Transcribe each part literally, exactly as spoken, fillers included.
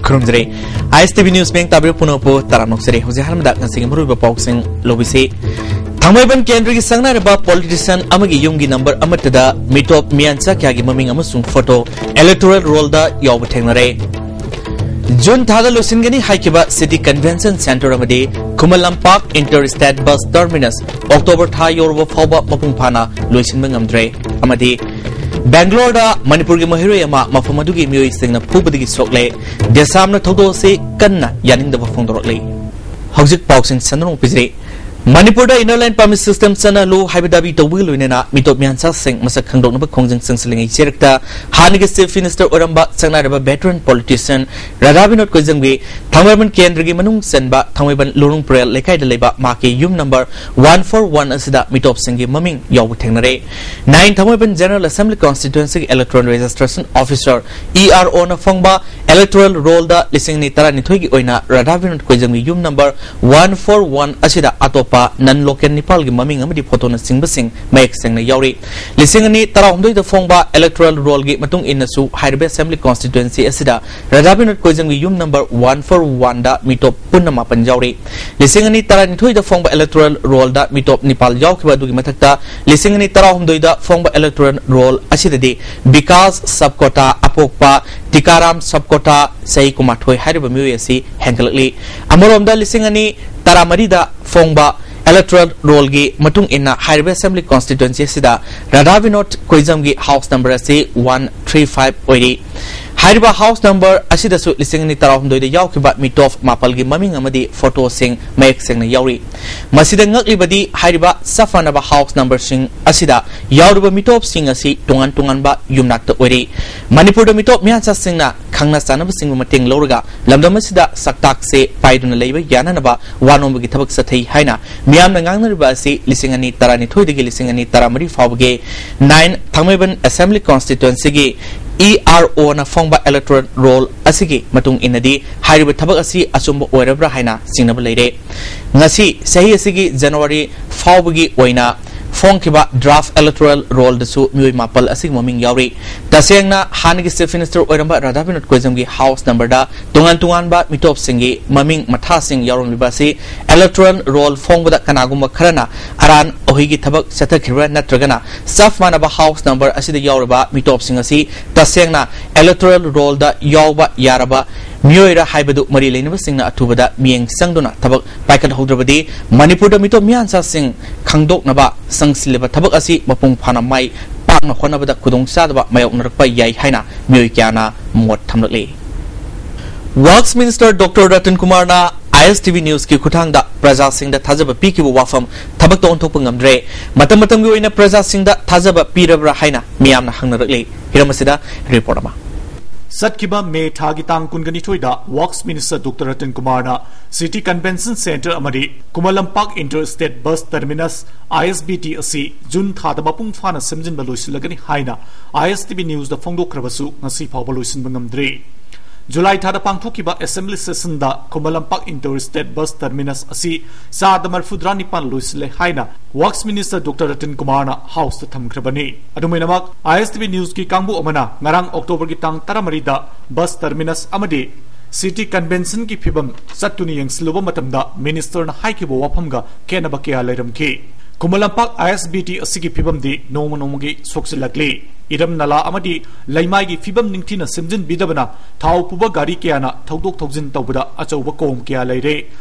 ꯈꯨꯔꯨꯝꯖꯔꯤ꯫ ꯑꯥꯏ ꯑꯦꯁ T V news ꯃꯤꯌꯥꯝ ꯇꯥꯕꯤꯔꯤꯕ ꯄꯨꯝꯅꯃꯛꯄꯨ ꯇꯔꯥꯝꯅ ꯑꯣꯛꯆꯔꯤ꯫ ꯍꯧꯖꯤꯛ ꯑꯍꯥꯟꯕꯗ ꯉꯁꯤꯒꯤ ꯃꯔꯨꯑꯣꯏꯕ ꯄꯥꯎꯁꯤꯡ ꯂꯧꯕꯤꯁꯤ꯫ ꯊꯥꯡꯃꯩꯕꯟ ꯀꯦꯟꯗ꯭ꯔꯒꯤ ꯁꯛꯅꯥꯏꯔꯕ ꯄꯣꯂꯤꯇꯤꯁꯤꯌꯥꯟ ꯑꯃꯒꯤ ꯌꯨꯝꯒꯤ ꯅꯝꯕꯔ ꯑꯃꯠꯇꯗ ꯃꯤꯇꯣꯞ ꯃꯤꯌꯥꯟꯆꯥ ꯀꯌꯥꯒꯤ ꯃꯃꯤꯡ ꯑꯃꯁꯨꯡ ꯐꯣꯇꯣ ꯏꯂꯦꯛꯇꯣꯔꯦꯜ ꯔꯣꯜꯗ ꯌꯥꯎꯕ ꯊꯦꯡꯅꯔꯦ꯫ ꯖꯨꯟ ꯊꯥꯗ ꯂꯣꯏꯁꯤꯟꯒꯅꯤ ꯍꯥꯏꯈꯤꯕ ꯁꯤꯇꯤ ꯀꯟꯚꯦꯟꯁꯟ ꯁꯦꯟꯇꯔ ꯑꯃꯗꯤ ꯈꯨꯃꯟ ꯂꯝꯄꯥꯛ inter state bus terminus October ꯊꯥ ꯌꯧꯔꯕ ꯐꯥꯎꯕ ꯃꯄꯨꯡ ꯐꯥꯅ ꯂꯣꯏꯁꯤꯟꯕ ꯉꯝꯗ꯭ꯔꯦ꯫ ꯑꯃꯗꯤ ꯕꯦꯡꯒ꯭ꯂꯣꯔꯗ ꯃꯅꯤꯄꯨꯔꯒꯤ ꯃꯍꯩꯔꯣꯏ ꯑꯃ ꯃꯐꯝ ꯑꯗꯨꯒꯤ ꯃꯤꯑꯣꯏꯁꯤꯡꯅ ꯐꯨꯕꯗꯒꯤ ꯁꯣꯛꯂꯦ꯫ ꯗꯦꯁꯥꯝꯅ ꯊꯧꯗꯣꯛ ꯑꯁꯤ ꯀꯟꯅ ꯌꯥꯅꯤꯡꯗꯕ ꯐꯣꯡꯗꯣꯔꯛꯂꯤ꯫ ꯍꯧꯖꯤꯛ ꯄꯥꯎꯁꯤꯡ ꯁꯟꯗꯣꯛꯅ ꯄꯤꯖꯔꯤ꯫ ꯃꯅꯤꯄꯨꯔꯗ Inner Line Permit System ꯆꯠꯅꯍꯜꯂꯨ ꯍꯥꯏꯕ ꯗꯥꯕꯤ ꯇꯧꯕꯒ ꯂꯣꯏꯅꯅ ꯃꯤꯇꯣꯞ ꯃꯤꯌꯥꯟꯆꯥꯁꯤꯡ ꯃꯁꯛ ꯈꯪꯗꯣꯛꯅꯕ ꯈꯣꯡꯖꯪ ꯆꯪꯁꯤꯜꯂꯤꯉꯩ ꯆꯦꯔꯛꯇ ꯍꯥꯟꯅꯒꯤ Chief Minister ꯑꯣꯏꯔꯝꯕ ꯁꯛꯅꯥꯏꯔꯕ veteran politician ꯔꯥꯙꯥ ꯕꯤꯅꯣꯗ ꯀꯣꯏꯖꯝꯒꯤ ꯊꯥꯡꯃꯩꯕꯟ ꯀꯦꯟꯗ꯭ꯔꯒꯤ ꯃꯅꯨꯡ ꯆꯟꯕ ꯊꯥꯡꯃꯩꯕꯟ ꯂꯨꯔꯨꯡ ꯄꯔꯦꯜ ꯂꯩꯀꯥꯏꯗ ꯂꯩꯕ ꯃꯍꯥꯛꯀꯤ ꯌꯨꯝ ꯅꯝꯕꯔ ꯋꯥꯟ ꯐꯣꯔ ꯋꯥꯟ ꯑꯁꯤꯗ ꯃꯤꯇꯣꯞꯁꯤꯡꯒꯤ ꯃꯃꯤꯡ ꯌꯥꯎꯕ ꯊꯦꯡꯅꯔꯦ꯫ ꯅꯥꯏꯟ ꯊꯥꯡꯃꯩꯕꯟ General Assembly Constituencyꯒꯤ Electoral Registration Officer, E R Oꯅ ꯐꯣꯡꯕ electoral rollꯗ ꯂꯤꯁꯤꯡ ꯑꯅꯤ ꯇꯔꯥꯅꯤꯊꯣꯏꯒꯤ ꯑꯣꯏꯅ ꯔꯥꯙꯥ ꯕꯤꯅꯣꯗ ꯀꯣꯏꯖꯝꯒꯤ ꯌꯨꯝ ꯅꯝꯕꯔ ꯋꯥꯟ ꯐꯣꯔ ꯋꯥꯟ ꯑꯁꯤꯗ ꯑꯇꯣꯞꯄ non local ꯅꯤꯄꯥꯜꯒꯤ ꯃꯃꯤꯡ ꯑꯃꯗꯤ ꯐꯣꯇꯣꯅꯆꯤꯡꯕꯁꯤꯡ ꯃꯌꯦꯛ ꯁꯦꯡꯅ ꯌꯥꯎꯔꯤ꯫ ꯂꯤꯁꯤꯡ ꯑꯅꯤ ꯇꯔꯥꯍꯨꯝꯗꯣꯏꯗ ꯐꯣꯡꯕ electoral rollꯒꯤ ꯃꯇꯨꯡ ꯏꯟꯅꯁꯨ ꯍꯥꯏꯔꯤꯕ Assembly Constituency ꯑꯁꯤꯗ ꯔꯥꯙꯥ ꯕꯤꯅꯣꯗ ꯀꯣꯏꯖꯝꯒꯤ ꯌꯨꯝ ꯅꯝꯕꯔ ꯋꯥꯟ ꯐꯣꯔ ꯋꯥꯟꯗ ꯃꯤꯇꯣꯞ ꯄꯨꯟꯅ ꯃꯥꯄꯟ ꯌꯥꯎꯔꯤ꯫ ꯂꯤꯁꯤꯡ ꯑꯅꯤ ꯇꯔꯥꯅꯤꯊꯣꯏꯗ ꯐꯣꯡꯕ electoral rollꯗ ꯃꯤꯇꯣꯞ ꯅꯤꯄꯥꯜ ꯌꯥꯎꯈꯤꯕ ꯑꯗꯨꯒꯤ ꯃꯊꯛꯇ ꯂꯤꯁꯤꯡ ꯑꯅꯤ ꯇꯔꯥꯍꯨꯝꯗꯣꯏꯗ ꯐꯣꯡꯕ electoral roll ꯑꯁꯤꯗꯗꯤ Vikas sub quota, ꯑꯄꯣꯛꯄ ꯇꯤꯀꯥꯔꯥꯝ sub quota, ꯆꯍꯤ ꯀꯨꯟꯃꯥꯊꯣꯏ ꯍꯥꯏꯔꯤꯕ ꯃꯤꯑꯣꯏ ꯑꯁꯤ ꯍꯦꯟꯒꯠꯂꯛꯂꯤ꯫ ꯑꯃꯔꯣꯝꯗ ꯂꯤꯁꯤꯡ ꯑꯅꯤ ꯇꯔꯥꯃꯔꯤꯗ ꯐꯣꯡꯕ electoral rollꯒꯤ ꯃꯇꯨꯡ ꯏꯟꯅ ꯍꯥꯏꯔꯤꯕ Assembly Constituency ꯑꯁꯤꯗ ꯔꯥꯙꯥ ꯕꯤꯅꯣꯗ ꯀꯣꯏꯖꯝꯒꯤ house number ꯑꯁꯤ ꯋꯥꯟ ꯊ꯭ꯔꯤ ꯐꯥꯏꯚ ꯑꯣꯏꯔꯤ꯫ ꯍꯥꯏꯔꯤꯕ house number ꯑꯁꯤꯗꯁꯨ ꯂꯤꯁꯤꯡ ꯑꯅꯤ ꯇꯔꯥꯍꯨꯝꯗꯣꯏꯗ ꯌꯥꯎꯈꯤꯕ ꯃꯤꯇꯣꯞ ꯃꯥꯄꯜꯒꯤ ꯃꯃꯤꯡ ꯑꯃꯗꯤ ꯐꯣꯇꯣꯁꯤꯡ ꯃꯌꯦꯛ ꯁꯦꯡꯅ ꯌꯥꯎꯔꯤ꯫ ꯃꯁꯤꯗ ꯉꯛꯂꯤꯕꯗꯤ ꯍꯥꯏꯔꯤꯕ ꯆꯞ ꯃꯥꯟꯅꯕ house numberꯁꯤꯡ ꯑꯁꯤꯗ ꯌꯥꯎꯔꯤꯕ ꯃꯤꯇꯣꯞꯁꯤꯡ ꯑꯁꯤ ꯇꯣꯉꯥꯟ ꯇꯣꯉꯥꯟꯕ ꯌꯨꯝꯅꯥꯛꯇ ꯑꯣꯏꯔꯤ꯫ ꯃꯅꯤꯄꯨꯔꯗ ꯃꯤꯇꯣꯞ ꯃꯤꯌꯥꯟꯆꯥꯁꯤꯡꯅ ꯈꯪꯅ ꯆꯥꯟꯅꯕꯁꯤꯡꯕꯨ ꯃꯇꯦꯡ ꯂꯧꯔꯒ ꯂꯝꯗꯝ ꯑꯁꯤꯗ ꯁꯛꯇꯥꯛꯁꯦ ꯄꯥꯏꯗꯨꯅ ꯂꯩꯕ ꯌꯥꯅꯅꯕ ꯋꯥ ꯅꯣꯝꯕꯒꯤ ꯊꯕꯛ ꯆꯠꯊꯩ ꯍꯥꯏꯅ ꯃꯤꯌꯥꯝꯅ ꯉꯥꯡꯅꯔꯤꯕ ꯑꯁꯤ ꯂꯤꯁꯤꯡ ꯑꯅꯤ ꯇꯔꯥꯅꯤꯊꯣꯏꯗꯒꯤ ꯂꯤꯁꯤꯡ ꯑꯅꯤ ꯇꯔꯥꯃꯔꯤ ꯐꯥꯎꯕꯒꯤ ꯅꯥꯏꯟ ꯊꯥꯡꯃꯩꯕꯟ Assembly Constituencyꯒꯤ E R Oꯅ ꯐꯣꯡꯕ electoral roll ꯑꯁꯤꯒꯤ ꯃꯇꯨꯡ ꯏꯟꯅꯗꯤ ꯍꯥꯏꯔꯤꯕ ꯊꯕꯛ ꯑꯁꯤ ꯑꯆꯨꯝꯕ ꯑꯣꯏꯔꯕ꯭ꯔꯥ ꯍꯥꯏꯅ ꯆꯤꯡꯅꯕ ꯂꯩꯔꯦ꯫ ꯉꯁꯤ ꯆꯍꯤ ꯑꯁꯤꯒꯤ ꯖꯅꯋꯥꯔꯤ ꯐꯥꯎꯕꯒꯤ ꯑꯣꯏꯅ ꯐꯣꯡꯈꯤꯕ draft electoral rollꯗꯁꯨ ꯃꯤꯑꯣꯏ ꯃꯥꯄꯜ ꯑꯁꯤꯒꯤ ꯃꯃꯤꯡ ꯌꯥꯎꯔꯤ꯫ ꯇꯁꯦꯡꯅ ꯍꯥꯟꯅꯒꯤ Chief Minister ꯑꯣꯏꯔꯝꯕ ꯔꯥꯙꯥ ꯕꯤꯅꯣꯗ ꯀꯣꯏꯖꯝꯒꯤ house numberꯗ ꯇꯣꯉꯥꯟ ꯇꯣꯉꯥꯟꯕ ꯃꯤꯇꯣꯞꯁꯤꯡꯒꯤ ꯃꯃꯤꯡ ꯃꯊꯥꯁꯤꯡ ꯌꯥꯎꯔꯝꯂꯤꯕ ꯑꯁꯤ electoral roll ꯐꯣꯡꯕꯗ ꯀꯅꯥꯒꯨꯝꯕ ꯈꯔꯅ ꯑꯔꯥꯟ ꯑꯍꯣꯏꯒꯤ ꯊꯕꯛ ꯆꯠꯊꯈꯤꯕ꯭ꯔꯥ ꯅꯠꯇ꯭ꯔꯒꯅ ꯆꯞ ꯃꯥꯟꯅꯕ house number ꯑꯁꯤꯗ ꯌꯥꯎꯔꯤꯕ ꯃꯤꯇꯣꯞꯁꯤꯡ ꯑꯁꯤ ꯇꯁꯦꯡꯅ electoral rollꯗ ꯌꯥꯎꯕ ꯌꯥꯔꯕ ꯃꯤꯑꯣꯏꯔ ꯍꯥꯏꯕꯗꯨ ꯃꯔꯤ ꯂꯩꯅꯕꯁꯤꯡꯅ ꯑꯊꯨꯕꯗ ꯃꯤꯠꯌꯦꯡ ꯆꯪꯗꯨꯅ ꯊꯕꯛ ꯄꯥꯏꯈꯠꯍꯧꯗ꯭ꯔꯕꯗꯤ ꯃꯅꯤꯄꯨꯔꯗ ꯃꯤꯇꯣꯞ ꯃꯤꯌꯥꯟꯆꯥꯁꯤꯡ ꯈꯪꯗꯣꯛꯅꯕ ꯆꯪꯁꯤꯜꯂꯤꯕ ꯊꯕꯛ ꯑꯁꯤ ꯃꯄꯨꯡ ꯐꯥꯅ ꯃꯥꯏ ꯄꯥꯛꯅ ꯍꯣꯠꯅꯕꯗ ꯈꯨꯗꯣꯡꯆꯥꯗꯕ ꯃꯥꯌꯣꯛꯅꯔꯛꯄ ꯌꯥꯏ ꯍꯥꯏꯅ ꯃꯤꯑꯣꯏ ꯀꯌꯥꯅ ꯃꯣꯠ ꯊꯝꯂꯛꯂꯤ꯫ Works Minister Doctor Ratan Kumarꯅ ISTV Newsꯀꯤ ꯈꯨꯠꯊꯥꯡꯗ ꯄ꯭ꯔꯖꯥꯁꯤꯡꯗ ꯊꯥꯖꯕ ꯄꯤꯈꯤꯕ ꯋꯥꯐꯝ ꯊꯕꯛꯇ ꯑꯣꯟꯊꯣꯛꯄ ꯉꯝꯗ꯭ꯔꯦ꯫ ꯃꯇꯝ ꯃꯇꯝꯒꯤ ꯑꯣꯏꯅ ꯄ꯭ꯔꯖꯥꯁꯤꯡꯗ ꯊꯥꯖꯕ ꯄꯤꯔꯕ꯭ꯔꯥ ꯍꯥꯏꯅ ꯃꯤꯌꯥꯝꯅ ꯍꯪꯅꯔꯛꯂꯤ꯫ ꯍꯤꯔꯝ ꯑꯁꯤꯗ report ꯑꯃ꯫ ꯆꯠꯈꯤꯕ ꯃꯦ ꯊꯥꯒꯤ ꯇꯥꯡ ꯀꯨꯟꯒ ꯅꯤꯊꯣꯏꯗ Works Minister Doctor Ratan Kumarꯅ City Convention Centre ꯑꯃꯗꯤ ꯈꯨꯃꯟ ꯂꯝꯄꯥꯛ Inter State Bus Terminus, ISBT, ꯑꯁꯤ ꯖꯨꯟ ꯊꯥꯗ ꯃꯄꯨꯡ ꯐꯥꯅ ꯁꯦꯝꯖꯤꯟꯕ ꯂꯣꯏꯁꯤꯜꯂꯒꯅꯤ ꯍꯥꯏꯅ ISTV Newsꯗ ꯐꯣꯡꯗꯣꯛꯈ꯭ꯔꯕꯁꯨ ꯉꯁꯤ ꯐꯥꯎꯕ ꯂꯣꯏꯁꯤꯟꯕ ꯉꯝꯗ꯭ꯔꯤ꯫ ꯖꯨꯂꯥꯏ ꯊꯥꯗ ꯄꯥꯡꯊꯣꯛꯈꯤꯕ assembly sessionꯗ Khuman Lampak Inter State Bus Terminus ꯑꯁꯤ ꯆꯥꯗ ꯃꯔꯤꯐꯨꯇꯔꯥ ꯅꯤꯄꯥꯟ ꯂꯣꯏꯁꯤꯜꯂꯦ ꯍꯥꯏꯅ Works Minister Doctor Ratan Kumarꯅ Houseꯇ ꯊꯝꯈ꯭ꯔꯕꯅꯤ꯫ ꯑꯗꯨꯃꯥꯏꯅꯃꯛ, ISTV Newsꯀꯤ ꯀꯥꯡꯕꯨ ꯑꯃꯅ ꯉꯔꯥꯡ Octoberꯒꯤ ꯇꯥꯡ ꯇꯔꯥꯃꯔꯤꯗ bus terminus ꯑꯃꯗꯤ City Conventionꯒꯤ ꯐꯤꯕꯝ ꯆꯠꯇꯨꯅ ꯌꯦꯡꯁꯤꯜꯂꯨꯕ ꯃꯇꯝꯗ ministerꯅ ꯍꯥꯏꯈꯤꯕ ꯋꯥꯐꯝꯒ ꯈꯦꯠꯅꯕ ꯀꯌꯥ ꯂꯩꯔꯝꯈꯤ꯫ ꯈꯨꯃꯟ ꯂꯝꯄꯥꯛ ISBT ꯑꯁꯤꯒꯤ ꯐꯤꯕꯝꯗꯤ ꯅꯣꯡꯃ ꯅꯣꯡꯃꯒꯤ ꯁꯣꯛꯆꯤꯜꯂꯛꯂꯤ꯫ ꯏꯔꯝ ꯅꯂꯥ ꯑꯃꯗꯤ ꯂꯩꯃꯥꯏꯒꯤ ꯐꯤꯕꯝ ꯅꯤꯡꯊꯤꯅ ꯁꯦꯝꯖꯤꯟꯕꯤꯗꯕꯅ ꯊꯥꯎ ꯄꯨꯕ ꯒꯥꯔꯤ ꯀꯌꯥꯅ ꯊꯧꯗꯣꯛ ꯊꯧꯖꯤꯟ ꯇꯧꯕꯗ ꯑꯆꯧꯕ ꯀꯣꯝ ꯀꯌꯥ ꯂꯩꯔꯦ꯫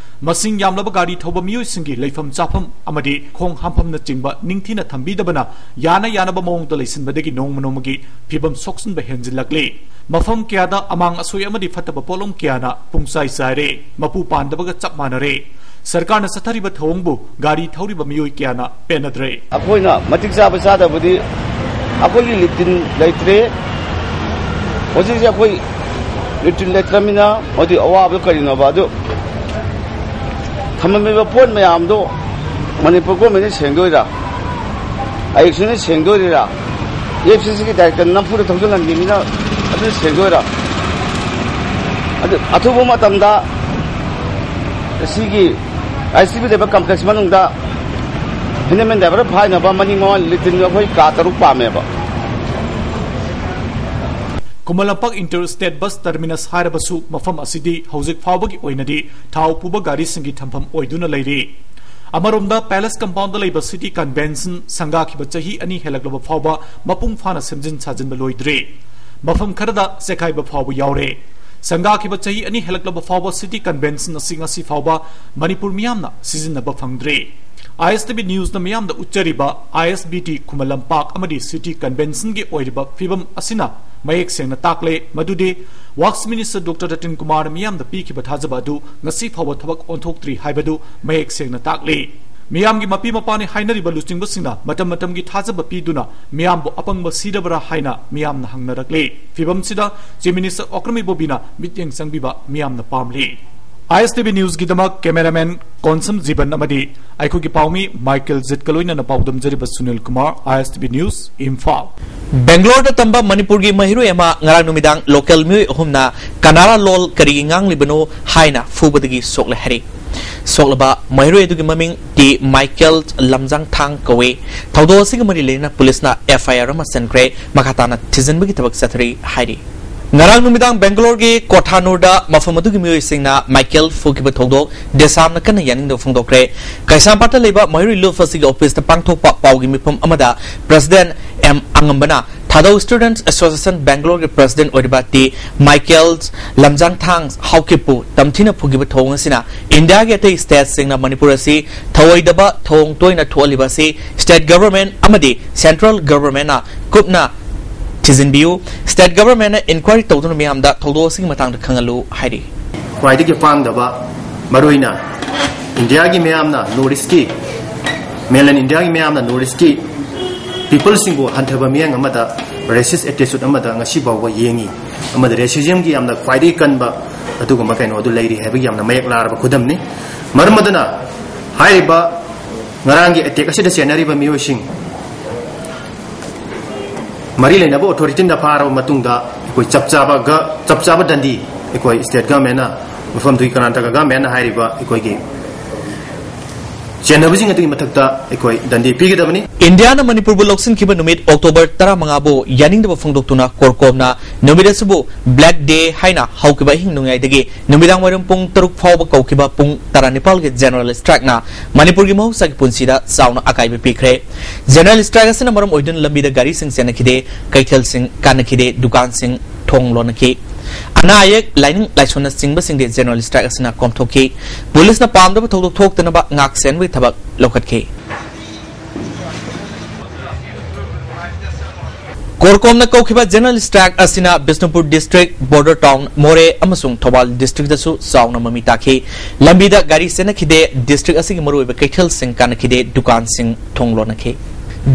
ꯃꯁꯤꯡ ꯌꯥꯝꯂꯕ ꯒꯥꯔꯤ ꯊꯧꯕ ꯃꯤꯑꯣꯏꯁꯤꯡꯒꯤ ꯂꯩꯐꯝ ꯆꯥꯐꯝ ꯑꯃꯗꯤ ꯈꯣꯡ ꯍꯥꯝꯐꯝꯅꯆꯤꯡꯕ ꯅꯤꯡꯊꯤꯅ ꯊꯝꯕꯤꯗꯕꯅ ꯌꯥꯅ ꯌꯥꯅꯕ ꯃꯑꯣꯡꯗ ꯂꯩꯁꯤꯟꯕꯗꯒꯤ ꯅꯣꯡꯃ ꯅꯣꯡꯃꯒꯤ ꯐꯤꯕꯝ ꯁꯣꯛꯆꯤꯟꯕ ꯍꯦꯟꯖꯤꯜꯂꯛꯂꯤ꯫ ꯃꯐꯝ ꯀꯌꯥꯗ ꯑꯃꯥꯡ ꯑꯁꯣꯏ ꯑꯃꯗꯤ ꯐꯠꯇꯕ ꯄꯣꯠꯂꯝ ꯀꯌꯥꯅ ꯄꯨꯡꯆꯥꯏ ꯆꯥꯏꯔꯦ꯫ ꯃꯄꯨ ꯄꯥꯟꯗꯕꯒ ꯆꯞ ꯃꯥꯟꯅꯔꯦ꯫ ꯁꯔꯀꯥꯔꯅ ꯆꯠꯊꯔꯤꯕ ꯊꯧꯑꯣꯡꯕꯨ ꯒꯥꯔꯤ ꯊꯧꯔꯤꯕ ꯃꯤꯑꯣꯏ ꯀꯌꯥꯅ ꯄꯦꯟꯅꯗ꯭ꯔꯦ꯫ ꯑꯩꯈꯣꯏꯅ ꯃꯇꯤꯛ ꯆꯥꯕ ꯆꯥꯗꯕꯗꯤ ꯑꯩꯈꯣꯏꯒꯤ latrine ꯂꯩꯇ꯭ꯔꯦ꯫ ꯍꯧꯖꯤꯛꯁꯦ ꯑꯩꯈꯣꯏ latrine ꯂꯩꯇ꯭ꯔꯃꯤꯅ ꯃꯗꯨꯒꯤ ꯑꯋꯥꯕꯗꯣ ꯀꯔꯤꯅꯣꯕ? ꯑꯗꯨ ꯊꯝꯃꯝꯃꯤꯕ ꯄꯣꯠ ꯃꯌꯥꯝꯗꯣ ꯃꯅꯤꯄꯨꯔ governmentꯅ ꯁꯦꯡꯗꯣꯏꯔꯥ? ꯑꯌꯨꯛꯁꯤꯅ ꯁꯦꯡꯗꯣꯏꯔꯤꯔꯥ? AFCCꯒꯤ director ꯅꯝꯐꯨꯗ ꯊꯧꯖꯤꯜꯍꯟꯈꯤꯕꯅꯤꯅ ꯑꯗꯨ ꯁꯦꯡꯗꯣꯏꯔꯥ? ꯑꯗꯨ ꯑꯊꯨꯕ ꯃꯇꯝꯗ ꯁꯤꯒꯤ ISTV ꯂꯩꯕ complex ꯃꯅꯨꯡꯗ ꯍꯤꯟꯗꯃꯦꯟ ꯗ꯭ꯔꯥꯏꯚꯔ ꯐꯥꯏꯅꯕ ꯃꯅꯤꯡ ꯃꯃꯥꯡ ꯂꯦꯇ꯭ꯔꯤꯟ ꯑꯩꯈꯣꯏ ꯀꯥ ꯇꯔꯨꯛ ꯄꯥꯝꯃꯦꯕ꯫ ꯈꯨꯃꯟ ꯂꯝꯄꯥꯛ ꯏꯟꯇꯔ ꯁ꯭ꯇꯦꯠ ꯕꯁ ꯇꯔꯃꯤꯅꯁ ꯍꯥꯏꯔꯕꯁꯨ ꯃꯐꯝ ꯑꯁꯤꯗꯤ ꯍꯧꯖꯤꯛ ꯐꯥꯎꯕꯒꯤ ꯑꯣꯏꯅꯗꯤ ꯊꯥꯎ ꯄꯨꯕ ꯒꯥꯔꯤꯁꯤꯡꯒꯤ ꯊꯝꯐꯝ ꯑꯣꯏꯗꯨꯅ ꯂꯩꯔꯤ꯫ ꯑꯃꯔꯣꯝꯗ ꯄꯦꯂꯦꯁ ꯀꯝꯄꯥꯎꯟꯗ ꯂꯩꯕ ꯁꯤꯇꯤ ꯀꯟꯚꯦꯟꯁꯟ ꯁꯪꯒꯥꯈꯤꯕ ꯆꯍꯤ ꯑꯅꯤ ꯍꯦꯜꯂꯛꯂꯕ ꯐꯥꯎꯕ ꯃꯄꯨꯡ ꯐꯥꯅ ꯁꯦꯝꯖꯤꯟ ꯁꯥꯖꯤꯟꯕ ꯂꯣꯏꯗ꯭ꯔꯤ꯫ ꯃꯐꯝ ꯈꯔꯗ ꯆꯦꯈꯥꯏꯕ ꯐꯥꯎꯕ ꯌꯥꯎꯔꯦ꯫ ꯁꯪꯒꯥꯈꯤꯕ ꯆꯍꯤ ꯑꯅꯤ ꯍꯦꯜꯂꯛꯂꯕ ꯐꯥꯎꯕ ꯁꯤꯇꯤ ꯀꯟꯚꯦꯟꯁꯟ ꯑꯁꯤ ꯉꯁꯤ ꯐꯥꯎꯕ ꯃꯅꯤꯄꯨꯔ ꯃꯤꯌꯥꯝꯅ ꯁꯤꯖꯤꯟꯅꯕ ꯐꯪꯗ꯭ꯔꯤ꯫ ꯑꯥꯏ ꯑꯦꯁ ꯇꯤ ꯚꯤ ꯅ꯭ꯌꯨꯁꯅ ꯃꯤꯌꯥꯝꯗ ꯎꯠꯆꯔꯤꯕ ꯑꯥꯏ ꯑꯦꯁ ꯕꯤ ꯇꯤ ꯈꯨꯃꯟ ꯂꯝꯄꯥꯛ ꯑꯃꯗꯤ ꯁꯤꯇꯤ ꯀꯟꯚꯦꯟꯁꯟꯒꯤ ꯑꯣꯏꯔꯤꯕ ꯐꯤꯕꯝ ꯑꯁꯤꯅ ꯃꯌꯦꯛ ꯁꯦꯡꯅ ꯇꯥꯛꯂꯦ ꯃꯗꯨꯗꯤ ꯋꯥꯔꯛꯁ ꯃꯤꯅꯤꯁꯇꯔ ꯗꯣꯛꯇꯔ ꯔꯇꯟ ꯀꯨꯃꯥꯔꯅ ꯃꯤꯌꯥꯝꯗ ꯄꯤꯈꯤꯕ ꯊꯥꯖꯕ ꯑꯗꯨ ꯉꯁꯤ ꯐꯥꯎꯕ ꯊꯕꯛ ꯑꯣꯟꯊꯣꯛꯇ꯭ꯔꯤ ꯍꯥꯏꯕꯗꯨ ꯃꯌꯦꯛ ꯁꯦꯡꯅ ꯇꯥꯛꯂꯤ꯫ ꯃꯤꯌꯥꯝꯒꯤ ꯃꯄꯤ ꯃꯄꯥꯅꯤ ꯍꯥꯏꯅꯔꯤꯕ ꯂꯨꯆꯤꯡꯕꯁꯤꯡꯅ ꯃꯇꯝ ꯃꯇꯝꯒꯤ ꯊꯥꯖꯕ ꯄꯤꯗꯨꯅ ꯃꯤꯌꯥꯝꯕꯨ ꯑꯄꯪꯕ ꯁꯤꯔꯕ꯭ꯔꯥ ꯍꯥꯏꯅ ꯃꯤꯌꯥꯝꯅ ꯍꯪꯅꯔꯛꯂꯤ꯫ ꯐꯤꯕꯝꯁꯤꯗ ꯆꯤꯐ ꯃꯤꯅꯤꯁꯇꯔ ꯑꯣꯀ꯭ꯔꯝ ꯏꯕꯣꯕꯤꯅ ꯃꯤꯠꯌꯦꯡ ꯆꯪꯕꯤꯕ ꯃꯤꯌꯥꯝꯅ ꯄꯥꯝꯂꯤ꯫ ꯑꯥꯏ ꯑꯦꯁ ꯇꯤ ꯚꯤ ꯅ꯭ꯌꯨꯁꯀꯤꯗꯃꯛ ꯀꯦꯃꯦꯔꯥꯃꯦꯟ ꯀꯣꯟꯁꯝ ꯖꯤꯕꯟ ꯑꯃꯗꯤ ꯑꯩꯈꯣꯏꯒꯤ ꯄꯥꯎꯃꯤ ꯃꯥꯏꯀꯦꯜ ꯖꯤꯠꯀ ꯂꯣꯏꯅꯅ ꯄꯥꯎꯗꯝꯖꯔꯤꯕ ꯁꯨꯅꯤꯜ ꯀꯨꯃꯥꯔ, ꯑꯥꯏ ꯑꯦꯁ ꯇꯤ ꯚꯤ ꯅ꯭ꯌꯨꯁ, ꯏꯝꯐꯥꯜ꯫ ꯕꯦꯡꯒ꯭ꯂꯣꯔꯗ ꯇꯝꯕ ꯃꯅꯤꯄꯨꯔꯒꯤ ꯃꯍꯩꯔꯣꯏ ꯑꯃ ꯉꯔꯥꯡ ꯅꯨꯃꯤꯗꯥꯡ ꯂꯣꯀꯦꯜ ꯃꯤꯑꯣꯏ ꯑꯍꯨꯝꯅ ꯀꯅꯥꯔꯥ ꯂꯣꯜ ꯀꯔꯤꯒꯤ ꯉꯥꯡꯂꯤꯕꯅꯣ ꯍꯥꯏꯅ ꯐꯨꯕꯗꯒꯤ ꯁꯣꯛꯂꯦ ꯍꯥꯏꯔꯤ꯫ ꯁꯣꯛꯂꯕ ꯃꯍꯩꯔꯣꯏ ꯑꯗꯨꯒꯤ ꯃꯃꯤꯡ ꯇꯤ ꯃꯥꯏꯀꯦꯜ ꯂꯝꯖꯥꯡꯊꯥꯡ ꯀꯧꯏ꯫ ꯊꯧꯗꯣꯛ ꯑꯁꯤꯒꯤ ꯃꯔꯤ ꯂꯩꯅꯅ ꯄꯨꯂꯤꯁꯅ ꯑꯦꯐ ꯑꯥꯏ ꯑꯥꯔ ꯑꯃ ꯆꯟꯈ꯭ꯔꯦ꯫ ꯃꯈꯥ ꯇꯥꯅ ꯊꯤꯖꯤꯟꯕꯒꯤ ꯊꯕꯛ ꯆꯠꯊꯔꯤ ꯍꯥꯏꯔꯤ꯫ ꯉꯔꯥꯡ ꯅꯨꯃꯤꯗꯥꯡ ꯕꯦꯡꯒꯂꯣꯔꯒꯤ ꯀꯣꯊꯥꯅꯨꯔꯗ ꯃꯐꯝ ꯑꯗꯨꯒꯤ ꯃꯤꯑꯣꯏꯁꯤꯡꯅ ꯃꯥꯏꯀꯦꯜ ꯐꯨꯈꯤꯕ ꯊꯧꯗꯣꯛ ꯗꯦꯁꯥꯝꯅ ꯀꯟꯅ ꯌꯥꯅꯤꯡꯗꯕ ꯐꯣꯡꯗꯣꯛꯈ꯭ꯔꯦ꯫ ꯀꯩꯁꯥꯝꯄꯥꯠꯇ ꯂꯩꯕ ꯃꯍꯩꯔꯣꯏ ꯂꯨꯞ ꯑꯁꯤꯒꯤ ꯑꯣꯐꯤꯁꯇ ꯄꯥꯡꯊꯣꯛꯄ ꯄꯥꯎꯒꯤ ꯃꯤꯐꯝ ꯑꯃꯗ ꯄ꯭ꯔꯁꯤꯗꯦꯟꯠ ꯑꯦꯝ ꯑꯉꯝꯕꯅ ꯊꯥꯗꯧ ꯁ꯭ꯇꯨꯗꯦꯟꯠꯁ ꯑꯦꯁꯣꯁꯤꯌꯦꯁꯟ ꯕꯦꯡꯒꯂꯣꯔꯒꯤ ꯄ꯭ꯔꯁꯤꯗꯦꯟꯠ ꯑꯣꯏꯔꯤꯕ ꯇꯤ ꯃꯥꯏꯀꯦꯜ ꯂꯝꯖꯥꯡꯊꯥꯡ ꯍꯥꯎꯀꯤꯞꯄꯨ ꯇꯝꯊꯤꯅ ꯐꯨꯈꯤꯕ ꯊꯧꯑꯣꯡ ꯑꯁꯤꯅ ꯏꯟꯗꯤꯌꯥꯒꯤ ꯑꯇꯩ ꯁ꯭ꯇꯦꯠꯁꯤꯡꯅ ꯃꯅꯤꯄꯨꯔ ꯑꯁꯤ ꯊꯧꯑꯣꯏꯗꯕ ꯊꯧꯑꯣꯡ ꯇꯣꯏꯅ ꯊꯣꯛꯍꯜꯂꯤꯕ ꯑꯁꯤ ꯁ꯭ꯇꯦꯠ ꯒꯚꯔꯟꯃꯦꯟꯠ ꯑꯃꯗꯤ ꯁꯦꯟꯇ꯭ꯔꯦꯜ ꯒꯚꯔꯟꯃꯦꯟꯠꯅ ꯀꯨꯞꯅ ꯊꯤꯖꯤꯟꯕꯤꯌꯨ꯫ ꯁ꯭ꯇꯦꯠ ꯒꯚꯔꯟꯃꯦꯟꯠꯅ ꯏꯟꯀ꯭ꯋꯥꯏꯔꯤ ꯇꯧꯗꯨꯅ ꯃꯤꯌꯥꯝꯗ ꯊꯧꯗꯣꯛ ꯑꯁꯤꯒꯤ ꯃꯇꯥꯡꯗ ꯈꯪꯍꯜꯂꯨ ꯍꯥꯏꯔꯤ꯫ ꯈ꯭ꯋꯥꯏꯗꯒꯤ ꯄꯥꯡꯗꯕ, ꯃꯔꯨꯑꯣꯏꯅ ꯏꯟꯗꯤꯌꯥꯒꯤ ꯃꯤꯌꯥꯝꯅ, ꯅꯣꯔꯠ ꯏꯁ꯭ꯠꯀꯤ, ꯃꯦꯟꯂꯦꯟ ꯏꯟꯗꯤꯌꯥꯒꯤ ꯃꯤꯌꯥꯝꯅ ꯅꯣꯔꯠ ꯏꯁ꯭ꯠꯀꯤ ꯄꯤꯄꯜꯁꯤꯡꯕꯨ ꯍꯟꯊꯕ ꯃꯤꯠꯌꯦꯡ ꯑꯃꯗ, ꯔꯦꯁꯤꯁ ꯑꯦꯇꯤꯆꯨꯗ ꯑꯃꯗ ꯉꯁꯤ ꯐꯥꯎꯕ ꯌꯦꯡꯉꯤ꯫ ꯑꯃꯗꯤ ꯔꯦꯁꯤꯖꯝꯒꯤ ꯌꯥꯝꯅ ꯈ꯭ꯋꯥꯏꯗꯒꯤ ꯀꯟꯕ ꯑꯗꯨꯒꯨꯝꯕ ꯀꯩꯅꯣ ꯑꯗꯨ ꯂꯩꯔꯤ ꯍꯥꯏꯕꯒꯤ ꯌꯥꯝꯅ ꯃꯌꯦꯛ ꯂꯥꯔꯕ ꯈꯨꯗꯝꯅꯤ꯫ ꯃꯔꯝ ꯑꯗꯨꯅ ꯍꯥꯏꯔꯤꯕ ꯉꯔꯥꯡꯒꯤ ꯑꯦꯇꯦꯛ ꯑꯁꯤꯗ ꯆꯦꯟꯅꯔꯤꯕ ꯃꯤꯑꯣꯏꯁꯤꯡ, ꯃꯔꯤ ꯂꯩꯅꯕ ꯑꯣꯊꯣꯔꯤꯇꯤꯅ ꯐꯥꯔꯕ ꯃꯇꯨꯡꯗ ꯑꯩꯈꯣꯏ ꯆꯞ ꯆꯥꯕ ꯒ-, ꯆꯞ ꯆꯥꯕ ꯗꯟꯗꯤ ꯑꯩꯈꯣꯏ ꯁ꯭ꯇꯦꯠ ꯒꯚꯔꯟꯃꯦꯟꯠꯅ, ꯃꯐꯝꯗꯨꯒꯤ ꯀꯔꯅꯥꯇꯀꯥ ꯒꯚꯔꯟꯃꯦꯟꯠꯅ ꯍꯥꯏꯔꯤꯕ ꯑꯩꯈꯣꯏꯒꯤ ꯆꯦꯟꯅꯕꯁꯤꯡ ꯑꯗꯨꯒꯤ ꯃꯊꯛꯇ ꯑꯩꯈꯣꯏ ꯗꯟꯗꯤ ꯄꯤꯒꯗꯕꯅꯤ꯫ ꯏꯟꯗꯤꯌꯥꯅ ꯃꯅꯤꯄꯨꯔꯕꯨ ꯂꯧꯁꯤꯟꯈꯤꯕ ꯅꯨꯃꯤꯠ ꯑꯣꯛꯇꯣꯕꯔ ꯇꯔꯥꯃꯉꯥꯕꯨ ꯌꯥꯅꯤꯡꯗꯕ ꯐꯣꯡꯗꯣꯛꯇꯨꯅ ꯀꯣꯔꯀꯣꯝꯅ ꯅꯨꯃꯤꯠ ꯑꯁꯤꯕꯨ Black Day ꯍꯥꯏꯅ ꯍꯧꯈꯤꯕ ꯑꯍꯤꯡ ꯅꯣꯡꯌꯥꯏꯗꯒꯤ ꯅꯨꯃꯤꯗꯥꯡ ꯋꯥꯏꯔꯝ ꯄꯨꯡ ꯇꯔꯨꯛ ꯐꯥꯎꯕ ꯀꯧꯈꯤꯕ ꯄꯨꯡ ꯇꯔꯥꯅꯤꯄꯥꯜꯒꯤ General Strikeꯅ ꯃꯅꯤꯄꯨꯔꯒꯤ ꯃꯍꯧꯁꯥꯒꯤ ꯄꯨꯟꯁꯤꯗ ꯆꯥꯎꯅ ꯑꯀꯥꯏꯕ ꯄꯤꯈ꯭ꯔꯦ꯫ General Strike ꯑꯁꯤꯅ ꯃꯔꯝ ꯑꯣꯏꯗꯨꯅ ꯂꯝꯕꯤꯗ ꯒꯥꯔꯤꯁꯤꯡ ꯆꯦꯟꯅꯈꯤꯗꯦ, ꯀꯩꯊꯦꯜꯁꯤꯡ ꯀꯥꯟꯅꯈꯤꯗꯦ, ꯗꯨꯀꯥꯟꯁꯤꯡ ꯊꯣꯡ ꯂꯣꯟꯅꯈꯤ꯫ ꯑꯅꯥ ꯑꯌꯦꯛ, ꯂꯥꯏꯅꯤꯡ ꯂꯥꯏꯁꯣꯟꯅꯆꯤꯡꯕꯁꯤꯡꯗꯤ General Strike ꯑꯁꯤꯅ ꯀꯣꯝꯊꯣꯛꯈꯤ꯫ ꯄꯨꯂꯤꯁꯅ ꯄꯥꯝꯗꯕ ꯊꯧꯗꯣꯛ ꯊꯣꯛꯇꯅꯕ ꯉꯥꯛ ꯁꯦꯟꯕꯒꯤ ꯊꯕꯛ ꯂꯧꯈꯠꯈꯤ꯫ ꯀꯣꯔꯀꯣꯝꯅ ꯀꯧꯈꯤꯕ General Strike ꯑꯁꯤꯅ ꯕꯤꯁꯅꯨꯄꯨꯔ district, border town ꯃꯣꯔꯦ ꯑꯃꯁꯨꯡ ꯊꯧꯕꯥꯜ districtꯇꯁꯨ ꯆꯥꯎꯅ ꯃꯃꯤ ꯇꯥꯈꯤ꯫ ꯂꯝꯕꯤꯗ ꯒꯥꯔꯤ ꯆꯦꯟꯅꯈꯤꯗꯦ, district ꯑꯁꯤꯒꯤ ꯃꯔꯨꯑꯣꯏꯕ ꯀꯩꯊꯦꯜꯁꯤꯡ ꯀꯥꯟꯅꯈꯤꯗꯦ, ꯗꯨꯀꯥꯟꯁꯤꯡ ꯊꯣꯡ ꯂꯣꯟꯅꯈꯤ꯫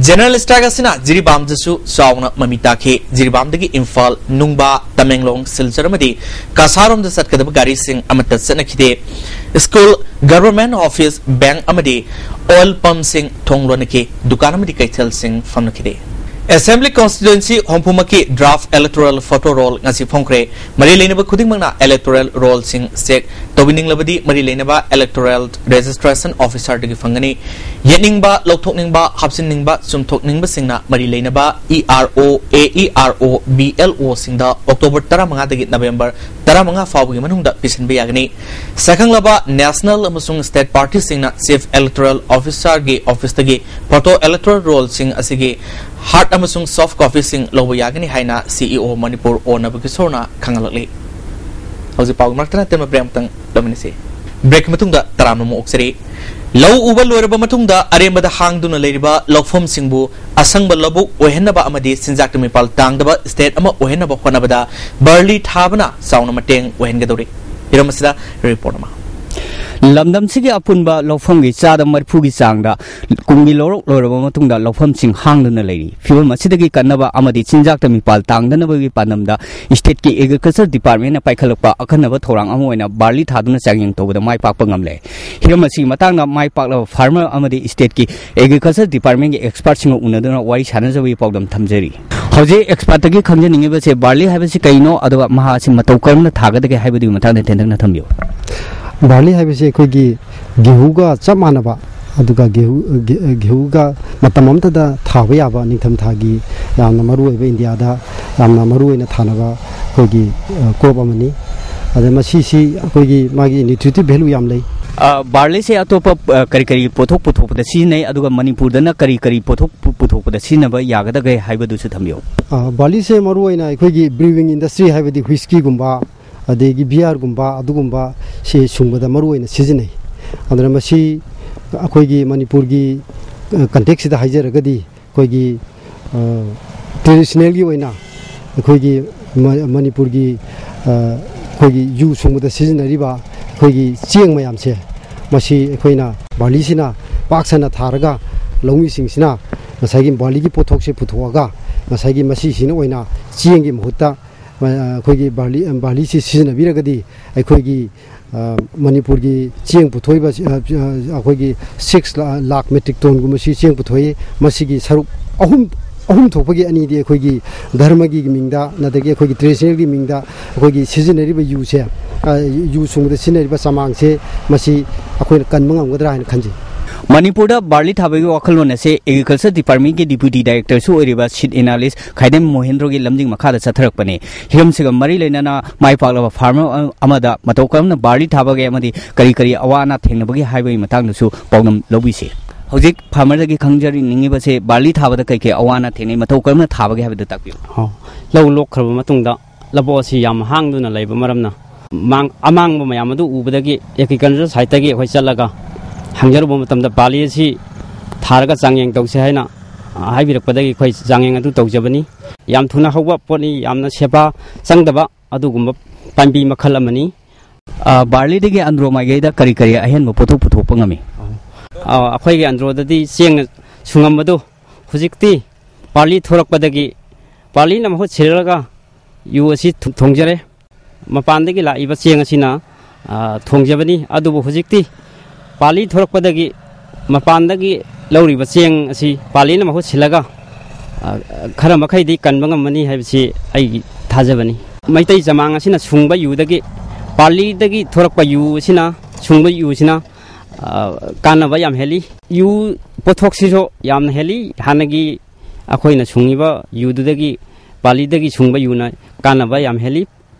General Strike ꯑꯁꯤꯅ ꯖꯤꯔꯤꯕꯥꯝꯗꯁꯨ ꯆꯥꯎꯅ ꯃꯃꯤ ꯇꯥꯈꯤ꯫ ꯖꯤꯔꯤꯕꯥꯝꯗꯒꯤ ꯏꯝꯐꯥꯜ, ꯅꯨꯡꯕꯥ, ꯇꯃꯦꯡꯂꯣꯡ, ꯁꯤꯜꯆꯔ ꯑꯃꯗꯤ ꯀꯁꯥꯔꯣꯝꯗ ꯆꯠꯀꯗꯕ ꯒꯥꯔꯤꯁꯤꯡ ꯑꯃꯠꯇ ꯆꯠꯅꯈꯤꯗꯦ꯫ School, government office, bank ꯑꯃꯗꯤ oil pumpꯁꯤꯡ ꯊꯣꯡ ꯂꯣꯟꯅꯈꯤ꯫ ꯗꯨꯀꯥꯟ ꯑꯃꯗꯤ ꯀꯩꯊꯦꯜꯁꯤꯡ ꯐꯝꯅꯈꯤꯗꯦ꯫ Assembly constituency ꯍꯨꯝꯐꯨꯃꯛꯀꯤ draft electoral photo roll ꯉꯁꯤ ꯐꯣꯡꯈ꯭ꯔꯦ꯫ ꯃꯔꯤ ꯂꯩꯅꯕ ꯈꯨꯗꯤꯡꯃꯛꯅ electoral rollꯁꯤꯡ check ꯇꯧꯕꯤꯅꯤꯡꯂꯕꯗꯤ ꯃꯔꯤ ꯂꯩꯅꯕ electoral registration officerꯗꯒꯤ ꯐꯪꯒꯅꯤ꯫ ꯌꯦꯠꯅꯤꯡꯕ, ꯂꯧꯊꯣꯛꯅꯤꯡꯕ, ꯍꯥꯞꯆꯤꯟꯅꯤꯡꯕ, ꯆꯨꯝꯊꯣꯛꯅꯤꯡꯕꯁꯤꯡꯅ ꯃꯔꯤ ꯂꯩꯅꯕ E R O, A E R O, B L O ꯁꯤꯡꯗ ꯑꯣꯛꯇꯣꯕꯔ ꯇꯔꯥꯃꯉꯥꯗꯒꯤ ꯅꯕꯦꯝꯕꯔ ꯇꯔꯥꯃꯉꯥ ꯐꯥꯎꯕꯒꯤ ꯃꯅꯨꯡꯗ ꯄꯤꯁꯤꯟꯕ ꯌꯥꯒꯅꯤ꯫ ꯁꯛꯈꯪꯂꯕ national ꯑꯃꯁꯨꯡ state partyꯁꯤꯡꯅ Chief Electoral Officerꯒꯤ officeꯇꯒꯤ photo electoral rollꯁꯤꯡ ꯑꯁꯤꯒꯤ hard ꯑꯃꯁꯨꯡ soft copyꯁꯤꯡ ꯂꯧꯕ ꯌꯥꯒꯅꯤ ꯍꯥꯏꯅ C E O ꯃꯅꯤꯄꯨꯔ ꯑꯣ ꯅꯕꯀꯤꯁꯣꯔꯅ ꯈꯪꯍꯜꯂꯛꯂꯤ꯫ ꯍꯧꯖꯤꯛ ꯄꯥꯎꯒꯤ ꯃꯔꯛꯇꯅ ꯇꯦꯟꯕ break ꯑꯃꯇꯪ ꯂꯧꯃꯤꯟꯅꯁꯤ꯫ Break ꯃꯇꯨꯡꯗ ꯇꯔꯥꯝꯅ ꯑꯃꯨꯛ ꯑꯣꯛꯆꯔꯤ꯫ ꯂꯧ ꯎꯕ ꯂꯣꯏꯔꯕ ꯃꯇꯨꯡꯗ ꯑꯔꯦꯝꯕꯗ ꯍꯥꯡꯗꯨꯅ ꯂꯩꯔꯤꯕ ꯂꯧꯐꯝꯁꯤꯡꯕꯨ ꯑꯁꯪꯕ ꯂꯧꯕꯨꯛ ꯑꯣꯏꯍꯟꯅꯕ ꯑꯃꯗꯤ ꯆꯤꯟꯖꯥꯛꯇ ꯃꯤꯄꯥꯜ ꯇꯥꯡꯗꯕ state ꯑꯃ ꯑꯣꯏꯍꯟꯅꯕ ꯍꯣꯠꯅꯕꯗ barley ꯊꯥꯕꯅ ꯆꯥꯎꯅ ꯃꯇꯦꯡ ꯑꯣꯏꯍꯟꯒꯗꯧꯔꯤ꯫ ꯍꯤꯔꯝ ꯑꯁꯤꯗ report ꯑꯃ꯫ ꯂꯝꯗꯝꯁꯤꯒꯤ ꯑꯄꯨꯟꯕ ꯂꯧꯐꯝꯒꯤ ꯆꯥꯗ ꯃꯔꯤꯐꯨꯒꯤ ꯆꯥꯡꯗ ꯀꯨꯝꯒꯤ ꯂꯧꯔꯣꯛ ꯂꯣꯏꯔꯕ ꯃꯇꯨꯡꯗ ꯂꯧꯐꯝꯁꯤꯡ ꯍꯥꯡꯗꯨꯅ ꯂꯩꯔꯤ꯫ ꯐꯤꯕꯝ ꯑꯁꯤꯗꯒꯤ ꯀꯟꯅꯕ ꯑꯃꯗꯤ ꯆꯤꯟꯖꯥꯛꯇ ꯃꯤꯄꯥꯜ ꯇꯥꯡꯗꯅꯕꯒꯤ ꯄꯥꯟꯗꯝꯗ stateꯀꯤ Agriculture Departmentꯅ ꯄꯥꯏꯈꯠꯂꯛꯄ ꯑꯈꯟꯅꯕ ꯊꯧꯔꯥꯡ ꯑꯃ ꯑꯣꯏꯅ barley ꯊꯥꯗꯨꯅ ꯆꯥꯡꯌꯦꯡ ꯇꯧꯕꯗ ꯃꯥꯏ ꯄꯥꯛꯄ ꯉꯝꯂꯦ꯫ ꯍꯤꯔꯝ ꯑꯁꯤꯒꯤ ꯃꯇꯥꯡꯗ ꯃꯥꯏ ꯄꯥꯛꯂꯕ farmer ꯑꯃꯗꯤ stateꯀꯤ Agriculture Departmentꯀꯤ expertꯁꯤꯡꯒ ꯎꯅꯗꯨꯅ ꯋꯥꯔꯤ ꯁꯥꯟꯅꯖꯕꯒꯤ ꯄꯥꯎꯗꯝ ꯊꯝꯖꯔꯤ꯫ ꯍꯧꯖꯤꯛ expertꯇꯒꯤ ꯈꯪꯖꯅꯤꯡꯉꯤꯕꯁꯦ barley ꯍꯥꯏꯕꯁꯤ ꯀꯩꯅꯣ, ꯑꯗꯨꯒ ꯃꯍꯥꯛ ꯑꯁꯤ ꯃꯇꯧ ꯀꯔꯝꯅ ꯊꯥꯒꯗꯒꯦ ꯍꯥꯏꯕꯗꯨꯒꯤ ꯃꯇꯥꯡꯗ ꯇꯦꯟꯇꯛꯅ ꯊꯝꯕꯤꯌꯨ꯫ Barley ꯍꯥꯏꯕꯁꯤ ꯑꯩꯈꯣꯏꯒꯤ ꯒꯦꯍꯨꯒ ꯆꯞ ꯃꯥꯟꯅꯕ ꯑꯗꯨꯒ ꯒꯦꯍꯨ, ꯒꯦ-, ꯒꯦꯍꯨꯒ ꯃꯇꯝ ꯑꯃꯠꯇꯗ ꯊꯥꯕ ꯌꯥꯕ ꯅꯤꯡꯊꯝꯊꯥꯒꯤ ꯌꯥꯝꯅ ꯃꯔꯨ ꯑꯣꯏꯕ, ꯏꯟꯗꯤꯌꯥꯗ ꯌꯥꯝꯅ ꯃꯔꯨ ꯑꯣꯏꯅ ꯊꯥꯅꯕ ꯑꯩꯈꯣꯏꯒꯤ, ꯑ, crop ꯑꯃꯅꯤ꯫ ꯑꯗ ꯃꯁꯤꯁꯤ ꯑꯩꯈꯣꯏꯒꯤ ꯃꯥꯒꯤ nutritive value ꯌꯥꯝ ꯂꯩ꯫ ꯑ, ꯕꯥꯔꯂꯤꯁꯦ ꯑꯇꯣꯞꯄ, ꯑ, ꯀꯔꯤ ꯀꯔꯤ ꯄꯣꯠꯊꯣꯛ ꯄꯨꯊꯣꯛꯄꯗ ꯁꯤꯖꯤꯟꯅꯩ, ꯑꯗꯨꯒ ꯃꯅꯤꯄꯨꯔꯗꯅ ꯀꯔꯤ ꯀꯔꯤ ꯄꯣꯠꯊꯣꯛ ꯄꯨ-, ꯄꯨꯊꯣꯛꯄꯗ ꯁꯤꯖꯤꯟꯅꯕ ꯌꯥꯒꯗꯒꯦ ꯍꯥꯏꯕꯗꯨꯁꯨ ꯊꯝꯕꯤꯌꯨ꯫ ꯑ, ꯕꯥꯔꯂꯤꯁꯦ ꯃꯔꯨꯑꯣꯏꯅ ꯑꯩꯈꯣꯏꯒꯤ brewing industry, ꯍꯥꯏꯕꯗꯤ whiskyꯒꯨꯝꯕ, ꯑꯗꯒꯤ beerꯒꯨꯝꯕ, ꯑꯗꯨꯒꯨꯝꯕ ꯁꯤ ꯁꯨꯡꯕꯗ ꯃꯔꯨꯑꯣꯏꯅ ꯁꯤꯖꯤꯟꯅꯩ꯫ ꯑꯗꯨꯅ ꯃꯁꯤ ꯑꯩꯈꯣꯏꯒꯤ ꯃꯅꯤꯄꯨꯔꯒꯤ, ꯑ, contextꯁꯤꯗ ꯍꯥꯏꯖꯔꯒꯗꯤ, ꯑꯩꯈꯣꯏꯒꯤ, ꯑ, traditionalꯒꯤ ꯑꯣꯏꯅ ꯑꯩꯈꯣꯏꯒꯤ ꯃ-, ꯃꯅꯤꯄꯨꯔꯒꯤ, ꯑ, ꯑꯩꯈꯣꯏꯒꯤ ꯌꯨ ꯁꯨꯡꯕꯗ ꯁꯤꯖꯤꯟꯅꯔꯤꯕ ꯑꯩꯈꯣꯏꯒꯤ ꯆꯦꯡ ꯃꯌꯥꯝꯁꯦ, ꯃꯁꯤ ꯑꯩꯈꯣꯏꯅ ꯕꯥꯔꯂꯤꯁꯤꯅ ꯄꯥꯛ ꯁꯟꯅ ꯊꯥꯔꯒ, ꯂꯧꯃꯤꯁꯤꯡꯁꯤꯅ ꯉꯁꯥꯏꯒꯤ ꯕꯥꯔꯂꯤꯒꯤ ꯄꯣꯠꯊꯣꯛꯁꯦ ꯄꯨꯊꯣꯛꯑꯒ, ꯉꯁꯥꯏꯒꯤ ꯃꯁꯤꯁꯤꯅ ꯑꯣꯏꯅ ꯆꯦꯡꯒꯤ ꯃꯍꯨꯠꯇ, ꯑ, ꯑꯩꯈꯣꯏꯒꯤ ꯕꯥꯔꯂꯤ, ꯕꯥꯔꯂꯤꯁꯤ ꯁꯤꯖꯤꯟꯅꯕꯤꯔꯒꯗꯤ, ꯑꯩꯈꯣꯏꯒꯤ, ꯑ, ꯃꯅꯤꯄꯨꯔꯒꯤ ꯆꯦꯡ ꯄꯨꯊꯣꯛꯏꯕ, ꯑ, ꯑ, ꯑꯩꯈꯣꯏꯒꯤ six ꯂꯥ-, ꯂꯥꯈ metric tonꯒꯨꯝꯕꯁꯤ ꯆꯦꯡ ꯄꯨꯊꯣꯛꯏ꯫ ꯃꯁꯤꯒꯤ ꯁꯔꯨꯛ ꯑꯍꯨꯝ, ꯑꯍꯨꯝ ꯊꯣꯛꯄꯒꯤ ꯑꯅꯤꯗꯤ ꯑꯩꯈꯣꯏꯒꯤ ꯙꯔꯃꯒꯤ ꯃꯤꯡꯗ, ꯑꯗꯒꯤ ꯑꯩꯈꯣꯏꯒꯤ traditionalꯒꯤ ꯃꯤꯡꯗ ꯑꯩꯈꯣꯏꯒꯤ ꯁꯤꯖꯤꯟꯅꯔꯤꯕ ꯌꯨꯁꯦ, ꯑ, ꯌꯨ ꯁꯨꯡꯕꯗ ꯁꯤꯖꯤꯟꯅꯔꯤꯕ ꯆꯃꯥꯡꯁꯦ, ꯃꯁꯤ ꯑꯩꯈꯣꯏꯅ ꯀꯟꯕ ꯉꯝꯒꯗ꯭ꯔꯥ ꯍꯥꯏꯅ ꯈꯟꯖꯩ꯫ ꯃꯅꯤꯄꯨꯔꯗ ꯕꯥꯔꯂꯤ ꯊꯥꯕꯒꯤ ꯋꯥꯈꯜꯂꯣꯟ ꯑꯁꯦ Agriculture Departmentꯀꯤ Deputy Directorꯁꯨ ꯑꯣꯏꯔꯤꯕ seed analyst ꯈꯥꯏꯗꯦꯝ ꯃꯣꯍꯦꯟꯗ꯭ꯔꯣꯒꯤ ꯂꯝꯖꯤꯡ ꯃꯈꯥꯗ ꯆꯠꯊꯔꯛꯄꯅꯤ꯫ ꯍꯤꯔꯝꯁꯤꯒ ꯃꯔꯤ ꯂꯩꯅꯅ ꯃꯥꯏ ꯄꯥꯛꯂꯕ farmer ꯑꯃꯗ ꯃꯇꯧ ꯀꯔꯝꯅ ꯕꯥꯔꯂꯤ ꯊꯥꯕꯒꯦ ꯑꯃꯗꯤ ꯀꯔꯤ ꯀꯔꯤ ꯑꯋꯥ ꯑꯅꯥ ꯊꯦꯡꯅꯕꯒꯦ ꯍꯥꯏꯕꯒꯤ ꯃꯇꯥꯡꯗꯁꯨ ꯄꯥꯎꯗꯝ ꯂꯧꯕꯤꯁꯤ꯫ ꯍꯧꯖꯤꯛ farmerꯗꯒꯤ ꯈꯪꯖꯅꯤꯡꯉꯤꯕꯁꯦ ꯕꯥꯔꯂꯤ ꯊꯥꯕꯗ ꯀꯩ ꯀꯩ ꯑꯋꯥ ꯑꯅꯥ ꯊꯦꯡꯅꯩ, ꯃꯇꯧ ꯀꯔꯝꯅ ꯊꯥꯕꯒꯦ ꯍꯥꯏꯕꯗꯨ ꯇꯥꯛꯄꯤꯌꯨ꯫ ꯑꯣ, ꯂꯧ ꯂꯣꯛꯈ꯭ꯔꯕ ꯃꯇꯨꯡꯗ ꯂꯧꯕꯨꯛ ꯑꯁꯤ ꯌꯥꯝ ꯍꯥꯡꯗꯨꯅ ꯂꯩꯕ ꯃꯔꯝꯅ ꯃꯥꯡ-, ꯑꯃꯥꯡꯕ ꯃꯌꯥꯝ ꯑꯗꯨ ꯎꯕꯗꯒꯤ Agriculture sideꯇꯒꯤ ꯑꯩꯈꯣꯏ ꯆꯠꯂꯒ ꯍꯪꯖꯔꯨꯕ ꯃꯇꯝꯗ ꯕꯥꯔꯂꯤ ꯑꯁꯤ ꯊꯥꯔꯒ ꯆꯥꯡꯌꯦꯡ ꯇꯧꯁꯤ ꯍꯥꯏꯅ, ꯑ, ꯍꯥꯏꯕꯤꯔꯛꯄꯗꯒꯤ ꯑꯩꯈꯣꯏ ꯆꯥꯡꯌꯦꯡ ꯑꯗꯨ ꯇꯧꯖꯕꯅꯤ꯫ ꯌꯥꯝ ꯊꯨꯅ ꯍꯧꯕ ꯄꯣꯠꯅꯤ, ꯌꯥꯝꯅ ꯁꯦꯕꯥ ꯆꯪꯗꯕ ꯑꯗꯨꯒꯨꯝꯕ ꯄꯥꯝꯕꯤ ꯃꯈꯜ ꯑꯃꯅꯤ꯫ ꯑ, ꯕꯥꯔꯂꯤꯗꯒꯤ ꯑꯟꯗ꯭ꯔꯣ ꯃꯥꯏꯀꯩꯗ ꯀꯔꯤ ꯀꯔꯤ ꯑꯍꯦꯟꯕ ꯄꯣꯠꯊꯣꯛ ꯄꯨꯊꯣꯛꯄ ꯉꯝꯃꯤ? ꯑ, ꯑꯩꯈꯣꯏꯒꯤ ꯑꯟꯗ꯭ꯔꯣꯗꯗꯤ ꯆꯦꯡꯅ ꯁꯨꯡꯉꯝꯕꯗꯨ ꯍꯧꯖꯤꯛꯇꯤ ꯕꯥꯔꯂꯤ ꯊꯣꯔꯛꯄꯗꯒꯤ ꯕꯥꯔꯂꯤꯅ ꯃꯍꯨꯠ ꯁꯤꯜꯂꯒ ꯌꯨ ꯑꯁꯤ ꯊꯣ-, ꯊꯣꯡꯖꯔꯦ꯫ ꯃꯄꯥꯟꯗꯒꯤ ꯂꯥꯛꯏꯕ ꯆꯦꯡ ꯑꯁꯤꯅ, ꯑ, ꯊꯣꯡꯖꯕꯅꯤ꯫ ꯑꯗꯨꯕꯨ ꯍꯧꯖꯤꯛꯇꯤ ꯕꯥꯔꯂꯤ ꯊꯣꯔꯛꯄꯗꯒꯤ ꯃꯄꯥꯟꯗꯒꯤ ꯂꯧꯔꯤꯕ ꯆꯦꯡ ꯑꯁꯤ ꯕꯥꯔꯂꯤꯅ ꯃꯍꯨꯠ ꯁꯤꯜꯂꯒ, ꯑ, ꯈꯔ ꯃꯈꯩꯗꯤ ꯀꯟꯕ ꯉꯝꯃꯅꯤ ꯍꯥꯏꯕꯁꯤ ꯑꯩꯒꯤ ꯊꯥꯖꯕꯅꯤ꯫ ꯃꯩꯇꯩ ꯆꯃꯥꯡ ꯑꯁꯤꯅ ꯁꯨꯡꯕ ꯌꯨꯗꯒꯤ, ꯕꯥꯔꯂꯤꯗꯒꯤ ꯊꯣꯔꯛꯄ ꯌꯨ ꯑꯁꯤꯅ, ꯁꯨꯡꯕ ꯌꯨ ꯑꯁꯤꯅ ꯑ, ꯀꯥꯟꯅꯕ ꯌꯥꯝ ꯍꯦꯜꯂꯤ꯫ ꯌꯨ ꯄꯣꯠꯊꯣꯛꯁꯤꯁꯨ ꯌꯥꯝꯅ ꯍꯦꯜꯂꯤ꯫ ꯍꯥꯟꯅꯒꯤ ꯑꯩꯈꯣꯏꯅ ꯁꯨꯡꯉꯤꯕ ꯌꯨꯗꯨꯗꯒꯤ, ꯄꯥꯂꯤꯗꯒꯤ ꯁꯨꯡꯕ ꯌꯨꯅ ꯀꯥꯟꯅꯕ ꯌꯥꯝ ꯍꯦꯜꯂꯤ꯫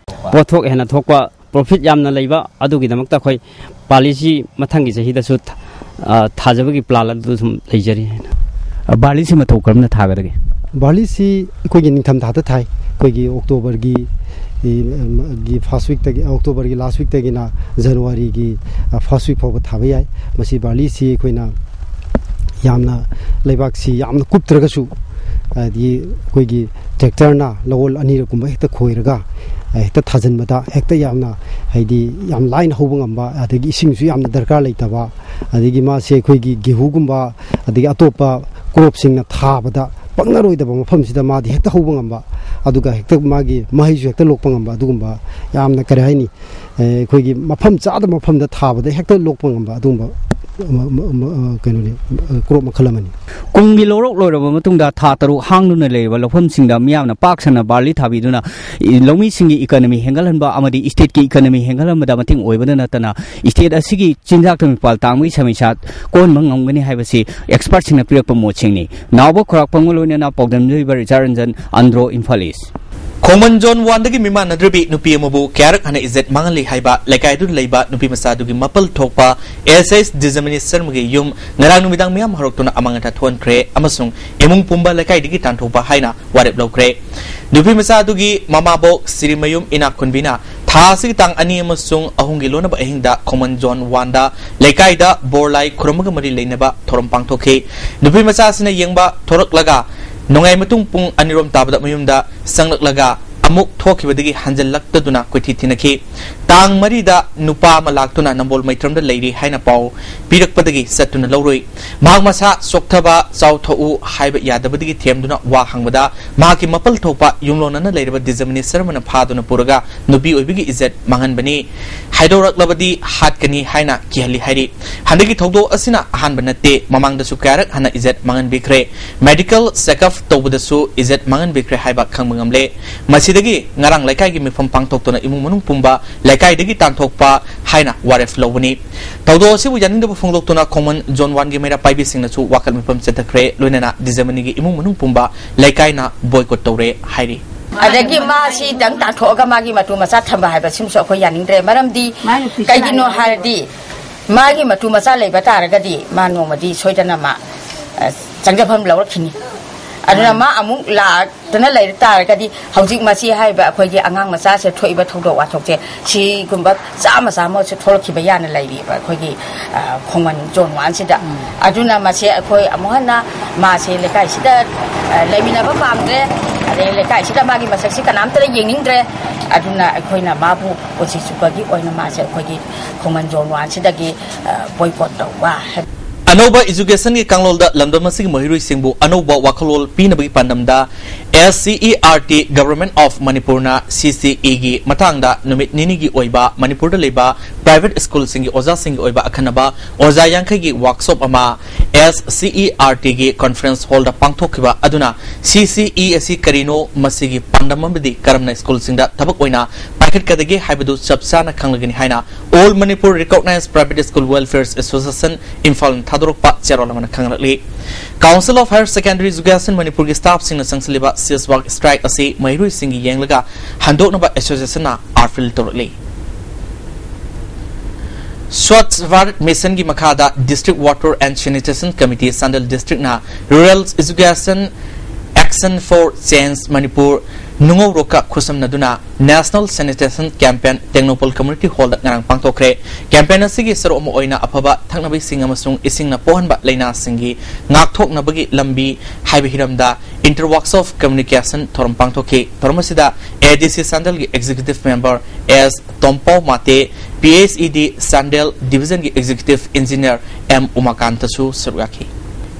ꯄꯣꯠꯊꯣꯛ ꯍꯦꯟꯅ ꯊꯣꯛꯄ, ꯄ꯭ꯔꯣꯐꯤꯠ ꯌꯥꯝꯅ ꯂꯩꯕ, ꯑꯗꯨꯒꯤꯗꯃꯛꯇ ꯑꯩꯈꯣꯏ ꯄꯥꯂꯤꯁꯤ ꯃꯊꯪꯒꯤ ꯆꯍꯤꯗꯁꯨ ꯊ-, ꯑ, ꯊꯥꯖꯕꯒꯤ ꯄ꯭ꯂꯥꯟ ꯑꯗꯨ ꯁꯨꯝ ꯂꯩꯖꯔꯤ꯫ ꯑ, ꯕꯥꯔꯂꯤꯁꯤ ꯃꯇꯧ ꯀꯔꯝꯅ ꯊꯥꯒꯗꯒꯦ? ꯕꯥꯔꯂꯤꯁꯤ ꯑꯩꯈꯣꯏꯒꯤ ꯅꯤꯡꯊꯝꯊꯥꯗ ꯊꯥꯏ꯫ ꯑꯩꯈꯣꯏꯒꯤ ꯑꯣꯛꯇꯣꯕꯔꯒꯤ, ꯏ, ꯒꯤ ꯐꯥꯔꯁ ꯋꯤꯛꯇꯒꯤ, ꯑꯣꯛꯇꯣꯕꯔꯒꯤ ꯂꯥꯁ ꯋꯤꯛꯇꯒꯤꯅ ꯖꯅꯋꯥꯔꯤꯒꯤ, ꯑ, ꯐꯥꯔꯁ ꯋꯤꯛ ꯐꯥꯎꯕ ꯊꯥꯕ ꯌꯥꯏ꯫ ꯃꯁꯤ ꯕꯥꯔꯂꯤꯁꯤ ꯑꯩꯈꯣꯏꯅ ꯌꯥꯝꯅ, ꯂꯩꯕꯥꯛꯁꯤ ꯌꯥꯝꯅ ꯀꯨꯞꯇ꯭ꯔꯒꯁꯨ, ꯍꯥꯏꯗꯤ ꯑꯩꯈꯣꯏꯒꯤ ꯇ꯭ꯔꯦꯛꯇꯔꯅ ꯂꯧꯍꯣꯜ ꯑꯅꯤꯔꯛꯀꯨꯝꯕ ꯍꯦꯛꯇ ꯈꯣꯏꯔꯒ, ꯑ, ꯍꯦꯛꯇ ꯊꯥꯖꯤꯟꯕꯗ ꯍꯦꯛꯇ ꯌꯥꯝꯅ, ꯍꯥꯏꯗꯤ ꯌꯥꯝ ꯂꯥꯏꯅ ꯍꯧꯕ ꯉꯝꯕ, ꯑꯗꯒꯤ ꯏꯁꯤꯡꯁꯨ ꯌꯥꯝꯅ ꯗꯔꯀꯥꯔ ꯂꯩꯇꯕ, ꯑꯗꯒꯤ ꯃꯥꯁꯦ ꯑꯩꯈꯣꯏꯒꯤ ꯒꯦꯍꯨꯒꯨꯝꯕ, ꯑꯗꯒꯤ ꯑꯇꯣꯞꯄ ꯀ꯭ꯔꯣꯞꯁꯤꯡꯅ ꯊꯥꯕꯗ ꯄꯛꯅꯔꯣꯏꯗꯕ ꯃꯐꯝꯁꯤꯗ ꯃꯥꯗꯤ ꯍꯦꯛꯇ ꯍꯧꯕ ꯉꯝꯕ, ꯑꯗꯨꯒ ꯍꯦꯛꯇ ꯃꯥꯒꯤ ꯃꯍꯩꯁꯨ ꯍꯦꯛꯇ ꯂꯣꯛꯄ ꯉꯝꯕ, ꯑꯗꯨꯒꯨꯝꯕ ꯌꯥꯝꯅ, ꯀꯔꯤ ꯍꯥꯏꯅꯤ, ꯑꯦ, ꯑꯩꯈꯣꯏꯒꯤ ꯃꯐꯝ ꯆꯥꯗꯕ ꯃꯐꯝꯗ ꯊꯥꯕꯗ ꯍꯦꯛꯇ ꯂꯣꯛꯄ ꯉꯝꯕ ꯑꯗꯨꯒꯨꯝꯕ, ꯃ-, ꯃ-, ꯃ-, ꯑ, ꯀꯩꯅꯣꯅꯤ, ꯑ, ꯀ꯭ꯔꯣꯞ ꯃꯈꯜ ꯑꯃꯅꯤ꯫ ꯀꯨꯝꯒꯤ ꯂꯧꯔꯣꯛ ꯂꯣꯏꯔꯕ ꯃꯇꯨꯡꯗ ꯊꯥ ꯇꯔꯨꯛ ꯍꯥꯡꯗꯨꯅ ꯂꯩꯔꯤꯕ ꯂꯧꯐꯝꯁꯤꯡꯗ ꯃꯤꯌꯥꯝꯅ ꯄꯥꯛ ꯁꯟꯅ ꯕꯥꯔꯂꯤ ꯊꯥꯕꯤꯗꯨꯅ ꯂꯧꯃꯤꯁꯤꯡꯒꯤ ꯏꯀꯣꯅꯣꯃꯤ ꯍꯦꯟꯒꯠꯍꯟꯕ ꯑꯃꯗꯤ ꯏꯁꯇꯦꯠꯀꯤ ꯏꯀꯣꯅꯣꯃꯤ ꯍꯦꯟꯒꯠꯍꯟꯕꯗ ꯃꯇꯦꯡ ꯑꯣꯏꯕꯗ ꯅꯠꯇꯅ ꯏꯁꯇꯦꯠ ꯑꯁꯤꯒꯤ ꯆꯤꯟꯖꯥꯛꯇ ꯃꯤꯄꯥꯜ ꯇꯥꯡꯕꯒꯤ ꯁꯃꯁ꯭ꯌꯥ ꯀꯣꯛꯍꯟꯕ ꯉꯝꯒꯅꯤ ꯍꯥꯏꯕꯁꯤ ꯑꯦꯛꯁꯄꯔꯠꯁꯤꯡꯅ ꯄꯤꯔꯛꯄ ꯃꯣꯠꯁꯤꯡꯅꯤ꯫ ꯅꯥꯎꯕ ꯈꯣꯔꯥꯛꯄꯝꯒ ꯂꯣꯏꯅꯅ ꯄꯥꯎꯗꯝꯖꯔꯤꯕ ꯔꯤꯆꯥꯔꯗ ꯔꯟꯖꯟ, ꯑꯟꯗ꯭ꯔꯣ, ꯏꯝꯐꯥꯜ ꯏꯁ꯫ ꯈꯣꯡꯃꯟ ꯖꯣꯟ ꯋꯥꯟꯗꯒꯤ ꯃꯤꯃꯥꯟꯅꯗ꯭ꯔꯕꯤ ꯅꯨꯄꯤ ꯑꯃꯕꯨ ꯀꯌꯥꯔꯛ ꯍꯥꯟꯅ ꯏꯖꯠ ꯃꯥꯡꯍꯜꯂꯤ ꯍꯥꯏꯕ ꯂꯩꯀꯥꯏꯗꯨꯗ ꯂꯩꯕ ꯅꯨꯄꯤ ꯃꯆꯥꯗꯨꯒꯤ ꯃꯄꯜ ꯊꯣꯛꯄ ꯑꯦꯁ ꯑꯦꯁ ꯗꯤꯖꯃꯅꯤ ꯁꯔꯃꯒꯤ ꯌꯨꯝ ꯉꯔꯥꯡ ꯅꯨꯃꯤꯗꯥꯡ ꯃꯤꯌꯥꯝ ꯍꯧꯔꯛꯇꯨꯅ ꯑꯃꯥꯡ ꯑꯇꯥ ꯊꯣꯛꯍꯟꯈ꯭ꯔꯦ ꯑꯃꯁꯨꯡ ꯏꯃꯨꯡ ꯄꯨꯝꯕ ꯂꯩꯀꯥꯏꯗꯒꯤ ꯇꯥꯟꯊꯣꯛꯄ ꯍꯥꯏꯅ ꯋꯥꯔꯦꯞ ꯂꯧꯈ꯭ꯔꯦ꯫ ꯅꯨꯄꯤ ꯃꯆꯥ ꯑꯗꯨꯒꯤ ꯃꯃꯥꯕꯣꯛ ꯁꯤꯔꯤꯃꯌꯨꯝ ꯏꯅꯥꯛꯈꯨꯟꯕꯤꯅ ꯊꯥ ꯑꯁꯤꯒꯤ ꯇꯥꯡ ꯑꯅꯤ ꯑꯃꯁꯨꯡ ꯑꯍꯨꯝꯒꯤ ꯂꯣꯟꯅꯕ ꯑꯍꯤꯡꯗ ꯈꯣꯡꯃꯟ ꯖꯣꯟ ꯋꯥꯟꯗ ꯂꯩꯀꯥꯏꯗ ꯕꯣꯔ ꯂꯥꯏ ꯈꯨꯔꯨꯝꯕꯒ ꯃꯔꯤ ꯂꯩꯅꯕ ꯊꯧꯔꯝ ꯄꯥꯡꯊꯣꯛꯈꯤ꯫ ꯅꯨꯄꯤ ꯃꯆꯥ ꯑꯁꯤꯅ ꯌꯦꯡꯕ ꯊꯣꯔꯛꯂꯒ ꯅꯣꯡꯌꯥꯏ ꯃꯇꯨꯡ ꯄꯨꯡ ꯑꯅꯤꯔꯣꯝ ꯇꯥꯕꯗ ꯃꯌꯨꯝꯗ ꯆꯪꯂꯛꯂꯒ ꯑꯃꯨꯛ ꯊꯣꯛꯈꯤꯕꯗꯒꯤ ꯍꯟꯖꯤꯜꯂꯛꯇꯗꯨꯅ ꯀꯣꯏꯊꯤ ꯊꯤꯅꯈꯤ꯫ ꯇꯥꯡ ꯃꯔꯤꯗ ꯅꯨꯄꯥ ꯑꯃ ꯂꯥꯛꯇꯨꯅ ꯅꯝꯕꯣꯜ ꯃꯩꯇ꯭ꯔꯝꯗ ꯂꯩꯔꯤ ꯍꯥꯏꯅ ꯄꯥꯎ ꯄꯤꯔꯛꯄꯗꯒꯤ ꯆꯠꯇꯨꯅ ꯂꯧꯔꯨꯏ꯫ ꯃꯍꯥꯛ ꯃꯁꯥ ꯆꯣꯛꯊꯕ, ꯆꯥꯎꯊꯣꯛꯎ ꯍꯥꯏꯕ ꯌꯥꯗꯕꯗꯒꯤ ꯊꯦꯝꯗꯨꯅ ꯋꯥ ꯍꯪꯕꯗ ꯃꯍꯥꯛꯀꯤ ꯃꯄꯜ ꯊꯣꯛꯄ ꯌꯨꯝꯂꯣꯟꯅꯅ ꯂꯩꯔꯕ ꯗꯤꯖꯃꯅꯤ ꯁꯔꯃꯅ ꯐꯥꯗꯨꯅ ꯄꯨꯔꯒ ꯅꯨꯄꯤ ꯑꯣꯏꯕꯤꯒꯤ ꯏꯖꯠ ꯃꯥꯡꯍꯟꯕꯅꯤ꯫ ꯍꯥꯏꯗꯣꯔꯛꯂꯕꯗꯤ ꯍꯥꯠꯀꯅꯤ ꯍꯥꯏꯅ ꯀꯤꯍꯜꯂꯤ ꯍꯥꯏꯔꯤ꯫ ꯍꯟꯗꯛꯀꯤ ꯊꯧꯗꯣꯛ ꯑꯁꯤꯅ ꯑꯍꯥꯟꯕ ꯅꯠꯇꯦ, ꯃꯃꯥꯡꯗꯁꯨ ꯀꯌꯥꯔꯛ ꯍꯟꯅ ꯏꯖꯠ ꯃꯥꯡꯍꯟꯕꯤꯈ꯭ꯔꯦ꯫ ꯃꯦꯗꯤꯀꯦꯜ ꯆꯦꯛꯑꯞ ꯇꯧꯕꯗꯁꯨ ꯏꯖꯠ ꯃꯥꯡꯍꯟꯕꯤꯈ꯭ꯔꯦ ꯍꯥꯏꯕ ꯈꯪꯕ ꯉꯝꯂꯦ꯫ ꯃꯁꯤꯗꯒꯤ ꯉꯔꯥꯡ ꯂꯩꯀꯥꯏꯒꯤ ꯃꯤꯐꯝ ꯄꯥꯡꯊꯣꯛꯇꯨꯅ ꯏꯃꯨꯡ ꯃꯅꯨꯡ ꯄꯨꯝꯕ ꯂꯩꯀꯥꯏꯗꯒꯤ ꯇꯥꯟꯊꯣꯛꯄ ꯍꯥꯏꯅ ꯋꯥꯔꯦꯞ ꯂꯧꯕꯅꯤ꯫ ꯊꯧꯗꯣꯛ ꯑꯁꯤꯕꯨ ꯌꯥꯅꯤꯡꯗꯕ ꯐꯣꯡꯗꯣꯛꯇꯨꯅ ꯈꯣꯡꯃꯟ ꯖꯣꯟ ꯋꯥꯟꯒꯤ ꯃꯩꯔꯥ ꯄꯥꯏꯕꯤꯁꯤꯡꯅꯁꯨ ꯋꯥꯀꯠ ꯃꯤꯐꯝ ꯆꯠꯊꯈ꯭ꯔꯦ꯫ ꯂꯣꯏꯅꯅ ꯗꯤꯖꯃꯅꯤꯒꯤ ꯏꯃꯨꯡ ꯃꯅꯨꯡ ꯄꯨꯝꯕ ꯂꯩꯀꯥꯏꯅ ꯕꯣꯏꯀꯣꯠ ꯇꯧꯔꯦ ꯍꯥꯏꯔꯤ꯫ ꯑꯗꯒꯤ ꯃꯥꯁꯤꯗꯪ ꯇꯥꯟꯊꯣꯛꯑꯒ ꯃꯥꯒꯤ ꯃꯇꯨ ꯃꯆꯥ ꯊꯝꯕ ꯍꯥꯏꯕꯁꯤꯃꯁꯨ ꯑꯩꯈꯣꯏ ꯌꯥꯅꯤꯡꯗ꯭ꯔꯦ꯫ ꯃꯔꯝꯗꯤ ꯀꯩꯒꯤꯅꯣ ꯍꯥꯏꯔꯗꯤ ꯃꯥꯒꯤ ꯃꯇꯨ ꯃꯆꯥ ꯂꯩꯕ ꯇꯥꯔꯒꯗꯤ ꯃꯥ ꯅꯣꯡꯃꯗꯤ ꯁꯣꯏꯗꯅ ꯃꯥ, ꯑ, ꯆꯪꯖꯐꯝ ꯂꯧꯔꯛꯈꯤꯅꯤ꯫ ꯑꯗꯨꯅ ꯃꯥ ꯑꯃꯨꯛ ꯂꯥꯛꯇꯅ ꯂꯩꯔ ꯇꯥꯔꯒꯗꯤ ꯍꯧꯖꯤꯛ ꯃꯁꯤ ꯍꯥꯏꯔꯤꯕ ꯑꯩꯈꯣꯏꯒꯤ ꯑꯉꯥꯡ ꯃꯆꯥꯁꯦ ꯊꯣꯛꯏꯕ ꯊꯧꯗꯣꯛ ꯋꯥꯊꯣꯛꯁꯦ ꯁꯤꯒꯨꯝꯕ ꯆꯥꯝꯃ ꯆꯥꯝꯃꯁꯨ ꯊꯣꯛꯂꯛꯈꯤꯕ ꯌꯥꯅ ꯂꯩꯔꯤꯕ ꯑꯩꯈꯣꯏꯒꯤ, ꯑ, ꯈꯣꯡꯃꯟ ꯖꯣꯟ ꯋꯥꯟꯁꯤꯗ꯫ ꯑꯗꯨꯅ ꯃꯁꯤ ꯑꯩꯈꯣꯏ ꯑꯃꯨꯛ ꯍꯟꯅ ꯃꯥꯁꯦ ꯂꯩꯀꯥꯏꯁꯤꯗ, ꯑ, ꯂꯩꯃꯤꯟꯅꯕ ꯄꯥꯝꯗ꯭ꯔꯦ, ꯑꯗꯩ ꯂꯩꯀꯥꯏꯁꯤꯗ ꯃꯥꯒꯤ ꯃꯁꯛꯁꯤ ꯀꯅꯥꯝꯇꯅ ꯌꯦꯡꯅꯤꯡꯗ꯭ꯔꯦ꯫ ꯑꯗꯨꯅ ꯑꯩꯈꯣꯏꯅ ꯃꯥꯕꯨ ꯄꯨꯟꯁꯤ ꯆꯨꯞꯄꯒꯤ ꯑꯣꯏꯅ ꯃꯥꯁꯦ ꯑꯩꯈꯣꯏꯒꯤ ꯈꯣꯡꯃꯟ ꯖꯣꯟ ꯋꯥꯟꯁꯤꯗꯒꯤ, ꯑ, ꯕꯣꯏꯀꯣꯠ ꯇꯧꯕ꯫ ꯑꯅꯧꯕ ꯏꯖꯨꯀꯦꯁꯟꯒꯤ ꯀꯥꯡꯂꯣꯟꯗ ꯂꯝꯗꯝ ꯑꯁꯤꯒꯤ ꯃꯍꯩꯔꯣꯏꯁꯤꯡꯕꯨ ꯑꯅꯧꯕ ꯋꯥꯈꯜꯂꯣꯟ ꯄꯤꯅꯕꯒꯤ ꯄꯥꯟꯗꯝꯗ S C E R T Government of Manipurꯅ C C Eꯒꯤ ꯃꯇꯥꯡꯗ ꯅꯨꯃꯤꯠ ꯅꯤꯅꯤꯒꯤ ꯑꯣꯏꯕ ꯃꯅꯤꯄꯨꯔꯗ ꯂꯩꯕ private schoolꯁꯤꯡꯒꯤ ꯑꯣꯖꯥꯁꯤꯡꯒꯤ ꯑꯣꯏꯕ ꯑꯈꯟꯅꯕ ꯑꯣꯖꯥ ꯌꯥꯡꯈꯩꯒꯤ workshop ꯑꯃ S C E R Tꯒꯤ conference hallꯗ ꯄꯥꯡꯊꯣꯛꯈꯤꯕ ꯑꯗꯨꯅ C C E ꯑꯁꯤ ꯀꯔꯤꯅꯣ, ꯃꯁꯤꯒꯤ ꯄꯥꯟꯗꯝ ꯑꯃꯗꯤ ꯀꯔꯝꯅ schoolꯁꯤꯡꯗ ꯊꯕꯛ ꯑꯣꯏꯅ ꯄꯥꯏꯈꯠꯀꯗꯒꯦ ꯍꯥꯏꯕꯗꯨ ꯆꯞ ꯆꯥꯅ ꯈꯪꯂꯒꯅꯤ ꯍꯥꯏꯅ All Manipur Recognized Private School Welfare Association ꯏꯝꯐꯥꯜꯅ ꯊꯥꯗꯣꯔꯛꯄ ꯆꯦꯔꯣꯜ ꯑꯃꯅ ꯈꯪꯍꯜꯂꯛꯂꯤ꯫ Council of Higher Secondary Education ꯃꯅꯤꯄꯨꯔꯒꯤ staffꯁꯤꯡꯅ ꯆꯪꯁꯤꯜꯂꯤꯕ cease work strike ꯑꯁꯤ ꯃꯍꯩꯔꯣꯏꯁꯤꯡꯒꯤ ꯌꯦꯡꯂꯒ ꯍꯟꯗꯣꯛꯅꯕ associationꯅ appeal ꯇꯧꯔꯛꯂꯤ꯫ Swachh Bharat Missionꯒꯤ ꯃꯈꯥꯗ District Water and Sanitation Committee Chandel districtꯅ Rural Education Action for Change Manipur ꯅꯨꯡꯉꯧꯔꯣꯛꯀ ꯈꯨꯠꯁꯝꯅꯗꯨꯅ National Sanitation Campaign Tengnoupal Community Hallꯗ ꯉꯔꯥꯡ ꯄꯥꯡꯊꯣꯛꯈ꯭ꯔꯦ꯫ Campaign ꯑꯁꯤꯒꯤ ꯁꯔꯨꯛ ꯑꯃ ꯑꯣꯏꯅ ꯑꯐꯕ ꯊꯛꯅꯕ ꯏꯁꯤꯡ ꯑꯃꯁꯨꯡ ꯏꯁꯤꯡꯅ ꯄꯣꯛꯍꯟꯕ ꯂꯥꯏꯅꯥꯁꯤꯡꯒꯤ ꯉꯥꯛꯊꯣꯛꯅꯕꯒꯤ ꯂꯝꯕꯤ ꯍꯥꯏꯕ ꯍꯤꯔꯝꯗ inter workshop communication ꯊꯧꯔꯝ ꯄꯥꯡꯊꯣꯛꯈꯤ꯫ ꯊꯧꯔꯝ ꯑꯁꯤꯗ A D C ꯆꯥꯟꯗꯦꯜꯒꯤ Executive Member S ꯇꯣꯝꯄꯥꯎ Mate, P H E D Chandel Divisionꯒꯤ Executive Engineer M ꯎꯃꯥꯀꯥꯟꯇꯁꯨ ꯁꯔꯨꯛ ꯌꯥꯈꯤ꯫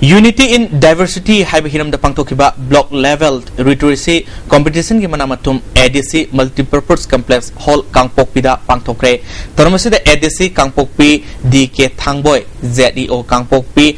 Unity in Diversity ꯍꯥꯏꯕ ꯍꯤꯔꯝꯗ ꯄꯥꯡꯊꯣꯛꯈꯤꯕ Block Level Literacy Competitionꯒꯤ ꯃꯅꯥ ꯃꯊꯨꯝ A D C Multipurpose Complex Hall ꯀꯥꯡꯄꯣꯛꯄꯤꯗ ꯄꯥꯡꯊꯣꯛꯈ꯭ꯔꯦ꯫ ꯊꯧꯔꯝ ꯑꯁꯤꯗ A D C Kangpokpi D K ꯊꯥꯡꯕꯣꯏ, Z E O ꯀꯥꯡꯄꯣꯛꯄꯤ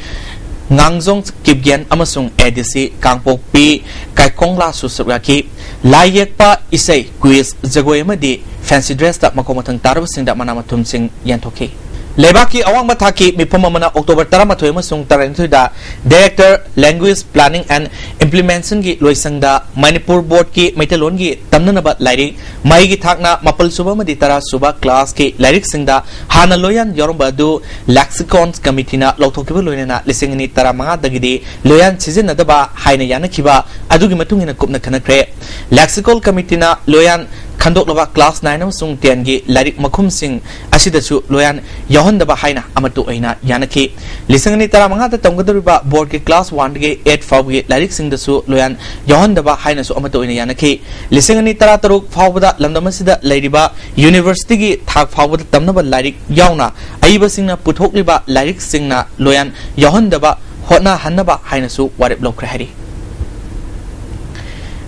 ꯉꯥꯡꯖꯣꯡ ꯀꯤꯞꯒꯦꯟ ꯑꯃꯁꯨꯡ ꯑꯦ ꯗꯤ ꯁꯤ ꯀꯥꯡꯄꯣꯛꯄꯤ ꯀꯥꯏꯀꯣꯡꯂꯥꯁꯨ ꯁꯔꯨꯛ ꯌꯥꯈꯤ꯫ ꯂꯥꯏ ꯌꯦꯛꯄ, ꯏꯁꯩ, ꯀ꯭ꯋꯤꯖ, ꯖꯒꯣꯏ ꯑꯃꯗꯤ ꯐꯦꯟꯁꯤ ꯗ꯭ꯔꯦꯁꯇ ꯃꯈꯣꯡ ꯃꯊꯪ ꯇꯥꯔꯕꯁꯤꯡꯗ ꯃꯅꯥ ꯃꯊꯨꯝꯁꯤꯡ ꯌꯦꯟꯊꯣꯛꯈꯤ꯫ ꯂꯩꯕꯥꯛꯀꯤ ꯑꯋꯥꯡꯕ ꯊꯥꯛꯀꯤ ꯃꯤꯐꯝ ꯑꯃꯅ ꯑꯣꯛꯇꯣꯕꯔ ꯇꯔꯥꯃꯥꯊꯣꯏ ꯑꯃꯁꯨꯡ ꯇꯔꯥꯅꯤꯊꯣꯏꯗ Director Language Planning and Implementation ꯒꯤ ꯂꯣꯏꯁꯪꯗ ꯃꯅꯤꯄꯨꯔ ꯕꯣꯔꯗꯀꯤ ꯃꯩꯇꯩꯂꯣꯟꯒꯤ ꯇꯝꯅꯅꯕ ꯂꯥꯏꯔꯤꯛ ꯃꯍꯩꯒꯤ ꯊꯥꯛꯅ ꯃꯥꯄꯜ ꯁꯨꯕ ꯑꯃꯗꯤ ꯇꯔꯥ ꯁꯨꯕ ꯀ꯭ꯂꯥꯁꯀꯤ ꯂꯥꯏꯔꯤꯛꯁꯤꯡꯗ ꯍꯥꯟꯅ ꯂꯣꯌꯥꯟ ꯌꯥꯎꯔꯝꯕ ꯑꯗꯨ Lexicons Committee ꯅ ꯂꯧꯊꯣꯛꯈꯤꯕ ꯂꯣꯏꯅꯅ ꯂꯤꯁꯤꯡ ꯑꯅꯤ ꯇꯔꯥꯃꯉꯥꯗꯒꯤꯗꯤ ꯂꯣꯌꯥꯟ ꯁꯤꯖꯤꯟꯅꯗꯕ ꯍꯥꯏꯅ ꯌꯥꯅꯈꯤꯕ ꯑꯗꯨꯒꯤ ꯃꯇꯨꯡ ꯏꯟꯅ ꯀꯨꯞꯅ ꯈꯟꯅꯈ꯭ꯔꯦ꯫ Lexical Committee ꯅ ꯂꯣꯌꯥꯟ ꯈꯟꯗꯣꯛꯂꯕ class nine ꯑꯃꯁꯨꯡ ten ꯒꯤ ꯂꯥꯏꯔꯤꯛ ꯃꯈꯨꯝꯁꯤꯡ ꯑꯁꯤꯗꯁꯨ ꯂꯣꯌꯥꯟ ꯌꯥꯎꯍꯟꯗꯕ ꯍꯥꯏꯅ ꯑꯃꯠꯇ ꯑꯣꯏꯅ ꯌꯥꯅꯈꯤ꯫ ꯂꯤꯁꯤꯡ ꯑꯅꯤ ꯇꯔꯥꯃꯉꯥꯗ ꯇꯝꯒꯗꯧꯔꯤꯕ ꯕꯣꯔꯗꯀꯤ class one ꯗꯒꯤ eight ꯐꯥꯎꯕꯒꯤ ꯂꯥꯏꯔꯤꯛꯁꯤꯡꯗꯁꯨ ꯂꯣꯌꯥꯟ ꯌꯥꯎꯍꯟꯗꯕ ꯍꯥꯏꯅꯁꯨ ꯑꯃꯠꯇ ꯑꯣꯏꯅ ꯌꯥꯅꯈꯤ꯫ ꯂꯤꯁꯤꯡ ꯑꯅꯤ ꯇꯔꯥꯇꯔꯨꯛ ꯐꯥꯎꯕꯗ ꯂꯝꯗꯝ ꯑꯁꯤꯗ ꯂꯩꯔꯤꯕ university ꯒꯤ ꯊꯥꯛ ꯐꯥꯎꯕꯗ ꯇꯝꯅꯕ ꯂꯥꯏꯔꯤꯛ ꯌꯥꯎꯅ ꯑꯏꯕꯁꯤꯡꯅ ꯄꯨꯊꯣꯛꯂꯤꯕ ꯂꯥꯏꯔꯤꯛꯁꯤꯡꯅ ꯂꯣꯌꯥꯟ ꯌꯥꯎꯍꯟꯗꯕ ꯍꯣꯠꯅꯍꯟꯅꯕ ꯍꯥꯏꯅꯁꯨ ꯋꯥꯔꯦꯞ ꯂꯧꯈ꯭ꯔꯦ ꯍꯥꯏꯔꯤ꯫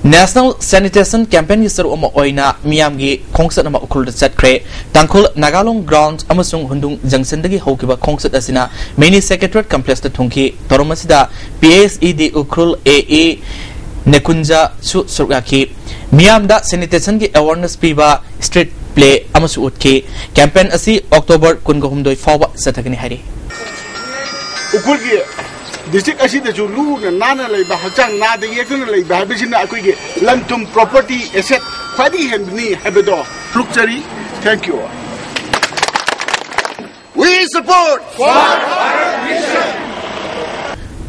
National Sanitation Campaign ꯒꯤ ꯁꯔꯨꯛ ꯑꯃ ꯑꯣꯏꯅ ꯃꯤꯌꯥꯝꯒꯤ ꯈꯣꯡꯆꯠ ꯑꯃ ꯎꯈ꯭ꯔꯨꯜꯗ ꯆꯠꯈ꯭ꯔꯦ꯫ ꯇꯥꯡꯈꯨꯜ ꯅꯥꯒꯥꯂꯣꯡ ground ꯑꯃꯁꯨꯡ ꯍꯨꯟꯗꯨꯡ junction ꯗꯒꯤ ꯍꯧꯈꯤꯕ ꯈꯣꯡꯆꯠ ꯑꯁꯤꯅ Mini Secretariat Complex ꯇ ꯊꯨꯡꯈꯤ꯫ ꯊꯧꯔꯝ ꯑꯁꯤꯗ P S E D Ukhrul A E ꯅꯦꯀꯨꯟꯖꯁꯨ ꯁꯔꯨꯛ ꯌꯥꯈꯤ꯫ ꯃꯤꯌꯥꯝꯗ sanitation ꯒꯤ awareness ꯄꯤꯕ street play ꯑꯃꯁꯨ ꯎꯠꯈꯤ꯫ Campaign ꯑꯁꯤ ꯑꯣꯛꯇꯣꯕꯔ ꯀꯨꯟꯒ ꯍꯨꯝꯗꯣꯏ ꯐꯥꯎꯕ ꯆꯠꯊꯒꯅꯤ ꯍꯥꯏꯔꯤ꯫ ꯎꯈ꯭ꯔꯨꯜꯒꯤ district ꯑꯁꯤꯗꯁꯨ ꯂꯨꯅ ꯅꯥꯟꯅ ꯂꯩꯕ, ꯍꯛꯆꯥꯡ ꯅꯥꯗ ꯌꯦꯛꯇꯅ ꯂꯩꯕ ꯍꯥꯏꯕꯁꯤꯅ ꯑꯩꯈꯣꯏꯒꯤ ꯂꯟ ꯊꯨꯝ, property, asset ꯈ꯭ꯋꯥꯏꯗꯒꯤ ꯍꯦꯟꯕꯅꯤ ꯍꯥꯏꯕꯗꯣ ꯐꯣꯡꯗꯣꯛꯆꯔꯤ꯫ Thank you. We support.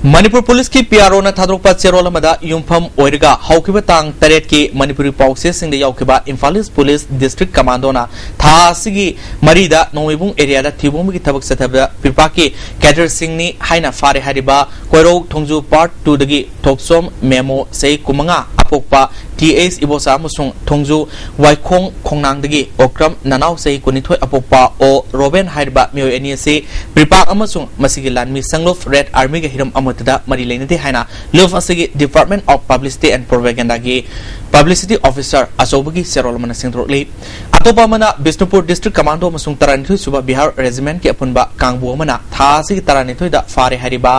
Manipur ꯄꯨꯂꯤꯁꯀꯤ P R O ꯅ ꯊꯥꯗꯣꯔꯛꯄ ꯆꯦꯔꯣꯜ ꯑꯃꯗ ꯌꯨꯝꯐꯝ ꯑꯣꯏꯔꯒ ꯍꯧꯈꯤꯕ ꯇꯥꯡ ꯇꯔꯦꯠꯀꯤ ꯃꯅꯤꯄꯨꯔꯤ ꯄꯥꯎꯆꯦꯁꯤꯡꯗ ꯌꯥꯎꯈꯤꯕ ꯏꯝꯐꯥꯂꯤꯁ ꯄꯨꯂꯤꯁ district commando ꯅ ꯊꯥ ꯑꯁꯤꯒꯤ ꯃꯔꯤꯗ ꯅꯣꯡꯃꯩꯕꯨꯡ area ꯗ ꯊꯤꯕꯣꯡꯕꯒꯤ ꯊꯕꯛ ꯆꯠꯊꯕꯗ ꯄꯤꯔꯄꯥꯛꯀꯤ cadre ꯁꯤꯡꯅꯤ ꯍꯥꯏꯅ ꯐꯥꯔꯦ ꯍꯥꯏꯔꯤꯕ ꯀꯣꯏꯔꯧ ꯊꯣꯡꯖꯨ Part two ꯗꯒꯤ ꯊꯣꯛꯆꯣꯝ ꯃꯦꯃꯣ ꯆꯍꯤ ꯀꯨꯟꯃꯉꯥ ꯑꯄꯣꯛꯄ T H ꯏꯕꯣꯆꯥ ꯑꯃꯁꯨꯡ ꯊꯣꯡꯖꯨ ꯋꯥꯏꯈꯣꯡ ꯈꯣꯡꯅꯥꯡꯗꯒꯤ ꯑꯣꯀ꯭ꯔꯝ ꯅꯅꯥꯎ ꯆꯍꯤ ꯀꯨꯟꯅꯤꯊꯣꯏ ꯑꯄꯣꯛꯄ ꯑꯣ ꯔꯣꯕꯦꯟ ꯍꯥꯏꯔꯤꯕ ꯃꯤꯑꯣꯏ ꯑꯅꯤ ꯑꯁꯤ ꯄꯤꯔꯄꯥꯛ ꯑꯃꯁꯨꯡ ꯃꯁꯤꯒꯤ ꯂꯥꯟꯃꯤ ꯁꯪꯂꯨꯞ Red Army ꯒ ꯍꯤꯔꯝ ꯑꯃꯠꯇꯗ ꯃꯔꯤ ꯂꯩꯅꯗꯦ ꯍꯥꯏꯅ ꯂꯨꯞ ꯑꯁꯤꯒꯤ Department of Publicity and Propaganda ꯒꯤ publicity officer ꯑꯆꯧꯕꯒꯤ ꯆꯦꯔꯣꯜ ꯑꯃꯅ ꯁꯦꯡꯗꯣꯔꯛꯂꯤ꯫ ꯑꯇꯣꯞꯄ ꯑꯃꯅ ꯕꯤꯁꯅꯨꯄꯨꯔ District Commando ꯑꯃꯁꯨꯡ ꯇꯔꯥꯅꯤꯊꯣꯏ ꯁꯨꯕ ꯕꯤꯍꯥꯔ Regiment ꯀꯤ ꯑꯄꯨꯟꯕ ꯀꯥꯡꯕꯨ ꯑꯃꯅ ꯊꯥ ꯑꯁꯤꯒꯤ ꯇꯔꯥꯅꯤꯊꯣꯏꯗ ꯐꯥꯔꯦ ꯍꯥꯏꯔꯤꯕ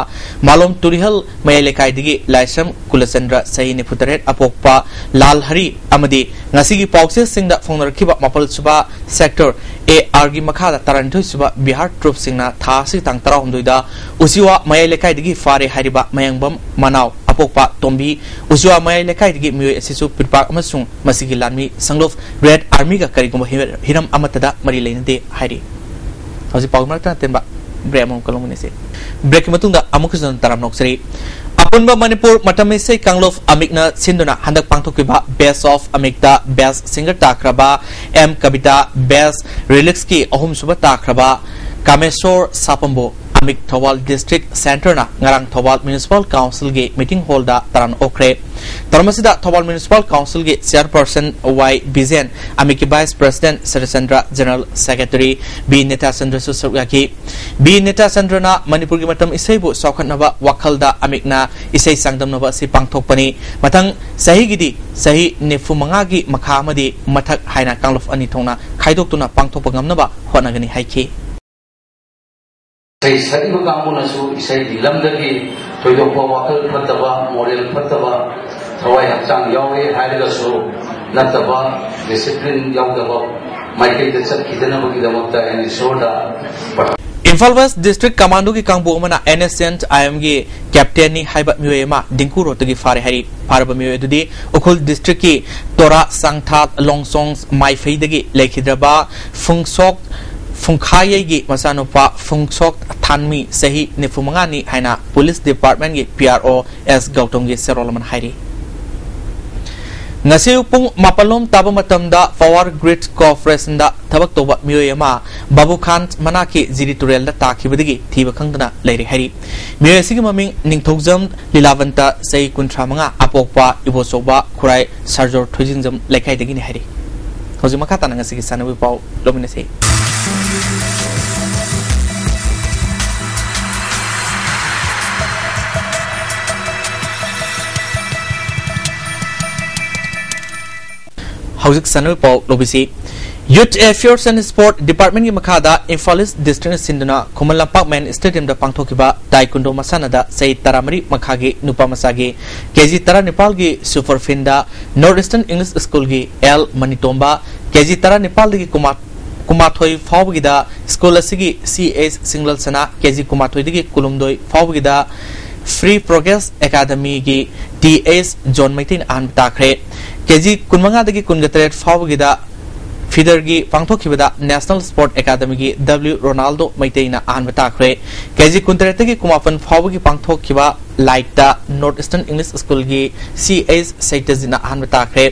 ꯃꯥꯂꯣꯝ ꯇꯨꯔꯤꯍꯜ ꯃꯌꯥꯏ ꯂꯩꯀꯥꯏꯗꯒꯤ ꯂꯥꯏꯁ꯭ꯔꯝ ꯀꯨꯂꯆꯟꯗ꯭ꯔ, ꯆꯍꯤ ꯅꯤꯐꯨ ꯇꯔꯦꯠ, ꯑꯄꯣꯛꯄ ꯂꯥꯜ ꯍꯔꯤ ꯑꯃꯗꯤ ꯉꯁꯤꯒꯤ ꯄꯥꯎꯆꯦꯁꯤꯡꯗ ꯐꯣꯡꯅꯔꯛꯈꯤꯕ ꯃꯥꯄꯜ ꯁꯨꯕ Sector A R ꯒꯤ ꯃꯈꯥꯗ ꯇꯔꯥꯅꯤꯊꯣꯏ ꯁꯨꯕ ꯕꯤꯍꯥꯔ troops ꯁꯤꯡꯅ ꯊꯥ ꯑꯁꯤꯒꯤ ꯇꯥꯡ ꯇꯔꯥꯍꯨꯝꯗꯣꯏꯗ ꯎꯆꯤꯋꯥ ꯃꯌꯥꯏ ꯂꯩꯀꯥꯏꯗꯒꯤ ꯐꯥꯔꯦ ꯍꯥꯏꯔꯤꯕ ꯃꯌꯥꯡꯕꯝ ꯃꯅꯥꯎ ꯑꯄꯣꯛꯄ ꯇꯣꯝꯕꯤ ꯎꯆꯤꯋꯥ ꯃꯌꯥꯏ ꯂꯩꯀꯥꯏꯗꯒꯤ ꯃꯤꯑꯣꯏ ꯑꯁꯤꯁꯨ ꯄꯤꯠꯄꯥꯛ ꯑꯃꯁꯨꯡ ꯃꯁꯤꯒꯤ ꯂꯥꯟꯃꯤ ꯁꯪꯂꯨꯞ Red Army ꯒ ꯀꯔꯤꯒꯨꯝꯕ ꯍꯤ-, ꯍꯤꯔꯝ ꯑꯃꯠꯇꯗ ꯃꯔꯤ ꯂꯩꯅꯗꯦ ꯍꯥꯏꯔꯤ꯫ ꯍꯧꯖꯤꯛ ꯄꯥꯎꯒꯤ ꯃꯔꯛꯇ ꯑꯇꯦꯟꯕ break ꯑꯃꯨꯛ ꯂꯧꯃꯤꯟꯅꯁꯤ꯫ Break ꯀꯤ ꯃꯇꯨꯡꯗ ꯑꯃꯨꯛꯀꯁꯨ ꯇꯔꯥꯝꯅ ꯑꯣꯛꯆꯔꯤ꯫ ꯑꯄꯨꯟꯕ ꯃꯅꯤꯄꯨꯔ ꯃꯇꯝ ꯏꯁꯩ ꯀꯥꯡꯂꯨꯞ ꯑꯃꯤꯛꯅ ꯁꯤꯟꯗꯨꯅ ꯍꯟꯗꯛ ꯄꯥꯡꯊꯣꯛꯈꯤꯕ Best of ꯑꯃꯤꯛꯇ best singer ꯇꯥꯈ꯭ꯔꯕ ꯑꯦꯝ ꯀꯕꯤꯇꯥ, best lyrics ꯀꯤ ꯑꯍꯨꯝꯁꯨꯕ ꯇꯥꯈ꯭ꯔꯕ ꯀꯥꯃꯦꯁꯣꯔ ꯁꯥꯄꯝꯕꯨ ꯑꯃꯤꯛ ꯊꯧꯕꯥꯜ District Centre ꯅ ꯉꯔꯥꯡ ꯊꯧꯕꯥꯜ Municipal Council ꯒꯤ meeting hall ꯗ ꯇꯔꯥꯝꯅ ꯑꯣꯛꯈ꯭ꯔꯦ꯫ ꯊꯧꯔꯝ ꯑꯁꯤꯗ ꯊꯧꯕꯥꯜ Municipal Council ꯒꯤ Chairperson ꯋꯥꯏ ꯕꯤꯖꯦꯟ, ꯑꯃꯤꯛꯀꯤ Vice President ꯁꯔꯠꯆꯟꯗ꯭ꯔ, General Secretary ꯕꯤ ꯅꯤꯇꯥꯆꯟꯗ꯭ꯔꯁꯨ ꯁꯔꯨꯛ ꯌꯥꯈꯤ꯫ ꯕꯤ ꯅꯤꯇꯥꯆꯟꯗ꯭ꯔꯅ ꯃꯅꯤꯄꯨꯔꯒꯤ ꯃꯇꯝ ꯏꯁꯩꯕꯨ ꯆꯥꯎꯈꯠꯅꯕ ꯋꯥꯈꯜꯗ ꯑꯃꯤꯛꯅ ꯏꯁꯩ ꯆꯥꯡꯗꯝꯅꯕ ꯑꯁꯤ ꯄꯥꯡꯊꯣꯛꯄꯅꯤ꯫ ꯃꯊꯪ ꯆꯍꯤꯒꯤꯗꯤ ꯆꯍꯤ ꯅꯤꯐꯨ ꯃꯉꯥꯒꯤ ꯃꯈꯥ ꯑꯃꯗꯤ ꯃꯊꯛ ꯍꯥꯏꯅ ꯀꯥꯡꯂꯨꯞ ꯑꯅꯤ ꯊꯣꯛꯅ ꯈꯥꯏꯗꯣꯛꯇꯨꯅ ꯄꯥꯡꯊꯣꯛꯄ ꯉꯝꯅꯕ ꯍꯣꯠꯅꯒꯅꯤ ꯍꯥꯏꯈꯤ꯫ ꯏꯁꯩ ꯁꯛꯏꯕ ꯀꯥꯡꯕꯨꯅꯁꯨ ꯏꯁꯩꯒꯤ ꯂꯝꯗꯒꯤ ꯊꯣꯏꯗꯣꯛꯄ ꯋꯥꯈꯜ ꯐꯠꯇꯕ, moral ꯐꯠꯇꯕ, ꯊꯋꯥꯏ ꯍꯛꯆꯥꯡ ꯌꯥꯎꯔꯦ ꯍꯥꯏꯔꯒꯁꯨ ꯅꯠꯇꯕ, discipline ꯌꯥꯎꯗꯕ ꯃꯥꯏꯀꯩꯗ ꯆꯠꯈꯤꯗꯅꯕꯒꯤꯗꯃꯛꯇ ꯑꯩꯅ ꯏꯁꯣꯔꯗ ꯏꯝꯐꯥꯜ West District Commando ꯒꯤ ꯀꯥꯡꯕꯨ ꯑꯃꯅ N S N I M ꯒꯤ captain ꯅꯤ ꯍꯥꯏꯕ ꯃꯤꯑꯣꯏ ꯑꯃ ꯗꯤꯡꯀꯨ ꯔꯣꯗꯇꯒꯤ ꯐꯥꯔꯦ ꯍꯥꯏꯔꯤ꯫ ꯐꯥꯔꯕ ꯃꯤꯑꯣꯏ ꯑꯗꯨꯗꯤ ꯎꯈ꯭ꯔꯨꯜ District ꯀꯤ ꯇꯣꯔꯥ ꯁꯥꯡꯊꯥꯜ ꯂꯣꯡꯁꯣꯡ ꯃꯥꯏꯐꯩꯗꯒꯤ ꯂꯩꯈꯤꯗ꯭ꯔꯕ ꯐꯨꯡꯁꯣꯛ ꯐꯨꯡꯈꯥꯌꯩꯒꯤ ꯃꯆꯥꯅꯨꯄꯥ ꯐꯨꯡꯁꯣꯛ ꯊꯥꯟꯃꯤ, ꯆꯍꯤ ꯅꯤꯐꯨ ꯃꯉꯥꯅꯤ ꯍꯥꯏꯅ Police Department ꯀꯤ P R O S ꯒꯧꯇꯝꯒꯤ ꯆꯦꯔꯣꯜ ꯑꯃꯅ ꯍꯥꯏꯔꯤ꯫ ꯉꯁꯤ ꯑꯌꯨꯛ ꯄꯨꯡ ꯃꯥꯄꯜ ꯂꯣꯝ ꯇꯥꯕ ꯃꯇꯝꯗ Power Grid Corporation ꯗ ꯊꯕꯛ ꯇꯧꯕ ꯃꯤꯑꯣꯏ ꯑꯃ ꯕꯥꯕꯨꯈꯥꯟ ꯃꯅꯥꯛꯀꯤ ꯖꯤꯔꯤ ꯇꯨꯔꯦꯜꯗ ꯇꯥꯈꯤꯕꯗꯒꯤ ꯊꯤꯕ ꯈꯪꯗꯅ ꯂꯩꯔꯦ ꯍꯥꯏꯔꯤ꯫ ꯃꯤꯑꯣꯏ ꯑꯁꯤꯒꯤ ꯃꯃꯤꯡ ꯅꯤꯡꯊꯧꯖꯝ ꯂꯤꯂꯥꯕꯟꯇ, ꯆꯍꯤ ꯀꯨꯟꯊ꯭ꯔꯥ ꯃꯉꯥ, ꯑꯄꯣꯛꯄ ꯏꯕꯣꯆꯧꯕ ꯈꯨꯔꯥꯏ ꯁꯥꯔꯖꯣꯔ ꯊꯣꯏꯖꯤꯡꯖꯝ ꯂꯩꯀꯥꯏꯗꯒꯤꯅꯤ ꯍꯥꯏꯔꯤ꯫ ꯍꯧꯖꯤꯛ ꯃꯈꯥ ꯇꯥꯅ ꯉꯁꯤꯒꯤ ꯁꯥꯟꯅꯕꯒꯤ ꯄꯥꯎ ꯂꯧꯃꯤꯟꯅꯁꯤ꯫ ꯍꯧꯖꯤꯛ ꯁꯥꯟꯅꯕꯒꯤ ꯄꯥꯎ ꯂꯧꯕꯤꯁꯤ꯫ Youth Affairs and Sport Department ꯒꯤ ꯃꯈꯥꯗ ꯏꯝꯐꯥꯜ ꯏꯁ ꯗꯤꯁꯇ꯭ꯔꯤꯛꯅ ꯁꯤꯟꯗꯨꯅ ꯈꯨꯃꯟ ꯂꯝꯄꯥꯛ ꯃꯦꯟ ꯁ꯭ꯇꯦꯗꯤꯌꯝꯗ ꯄꯥꯡꯊꯣꯛꯈꯤꯕ ꯇꯥꯏꯀꯨꯟꯗꯣ ꯃꯁꯥꯟꯅꯗ ꯆꯍꯤ ꯇꯔꯥꯃꯔꯤ ꯃꯈꯥꯒꯤ ꯅꯨꯄꯥ ꯃꯆꯥꯒꯤ ꯀꯦꯖꯤ ꯇꯔꯥꯅꯤꯄꯥꯜꯒꯤ ꯁꯨꯄꯔ ꯐꯤꯟꯗ ꯅꯣꯔꯠ ꯏꯁꯇꯔꯟ ꯏꯪꯂꯤꯁ ꯁ꯭ꯀꯨꯜꯒꯤ ꯑꯦꯜ ꯃꯅꯤꯇꯣꯝꯕ, ꯀꯦꯖꯤ ꯇꯔꯥꯅꯤꯄꯥꯜꯗꯒꯤ ꯀꯨꯃꯥ-, ꯀꯨꯟꯃꯥꯊꯣꯏ ꯐꯥꯎꯕꯒꯤꯗ ꯁ꯭ꯀꯨꯜ ꯑꯁꯤꯒꯤ ꯁꯤ ꯑꯦꯁ ꯁꯤꯡꯂꯜ ꯁꯅꯥ, ꯀꯦꯖꯤ ꯀꯨꯟꯃꯥꯊꯣꯏꯗꯒꯤ ꯀꯨꯟꯍꯨꯝꯗꯣꯏ ꯐꯥꯎꯕꯒꯤꯗ ꯐ꯭ꯔꯤ ꯄ꯭ꯔꯣꯒ꯭ꯔꯦꯁ ꯑꯦꯀꯥꯗꯃꯤꯒꯤ ꯇꯤ ꯑꯦꯁ ꯖꯣꯟ ꯃꯩꯇꯩꯅ ꯑꯍꯥꯟꯕ ꯇꯥꯈ꯭ꯔꯦ꯫ ꯀꯦꯖꯤ ꯀꯨꯟꯃꯉꯥꯗꯒꯤ ꯀꯨꯟꯒ ꯇꯔꯦꯠ ꯐꯥꯎꯕꯒꯤꯗ ꯐꯤꯗꯔꯒꯤ ꯄꯥꯡꯊꯣꯛꯈꯤꯕꯗ ꯅꯦꯁꯅꯦꯜ ꯁ꯭ꯄꯣꯔꯠ ꯑꯦꯀꯥꯗꯃꯤꯒꯤ ꯗꯕ꯭ꯂꯤꯎ ꯔꯣꯅꯥꯜꯗꯣ ꯃꯩꯇꯩꯅ ꯑꯍꯥꯟꯕ ꯇꯥꯈ꯭ꯔꯦ꯫ ꯀꯦꯖꯤ ꯀꯨꯟꯇꯔꯦꯠꯇꯒꯤ ꯀꯨꯟꯃꯥꯄꯟ ꯐꯥꯎꯕꯒꯤ ꯄꯥꯡꯊꯣꯛꯈꯤꯕ ꯂꯥꯏꯠꯇ ꯅꯣꯔꯠ ꯏꯁꯇꯔꯟ ꯏꯪꯂꯤꯁ ꯁ꯭ꯀꯨꯜꯒꯤ ꯁꯤ ꯑꯦꯁ ꯁꯩꯇꯖꯤꯠꯅ ꯑꯍꯥꯟꯕ ꯇꯥꯈ꯭ꯔꯦ꯫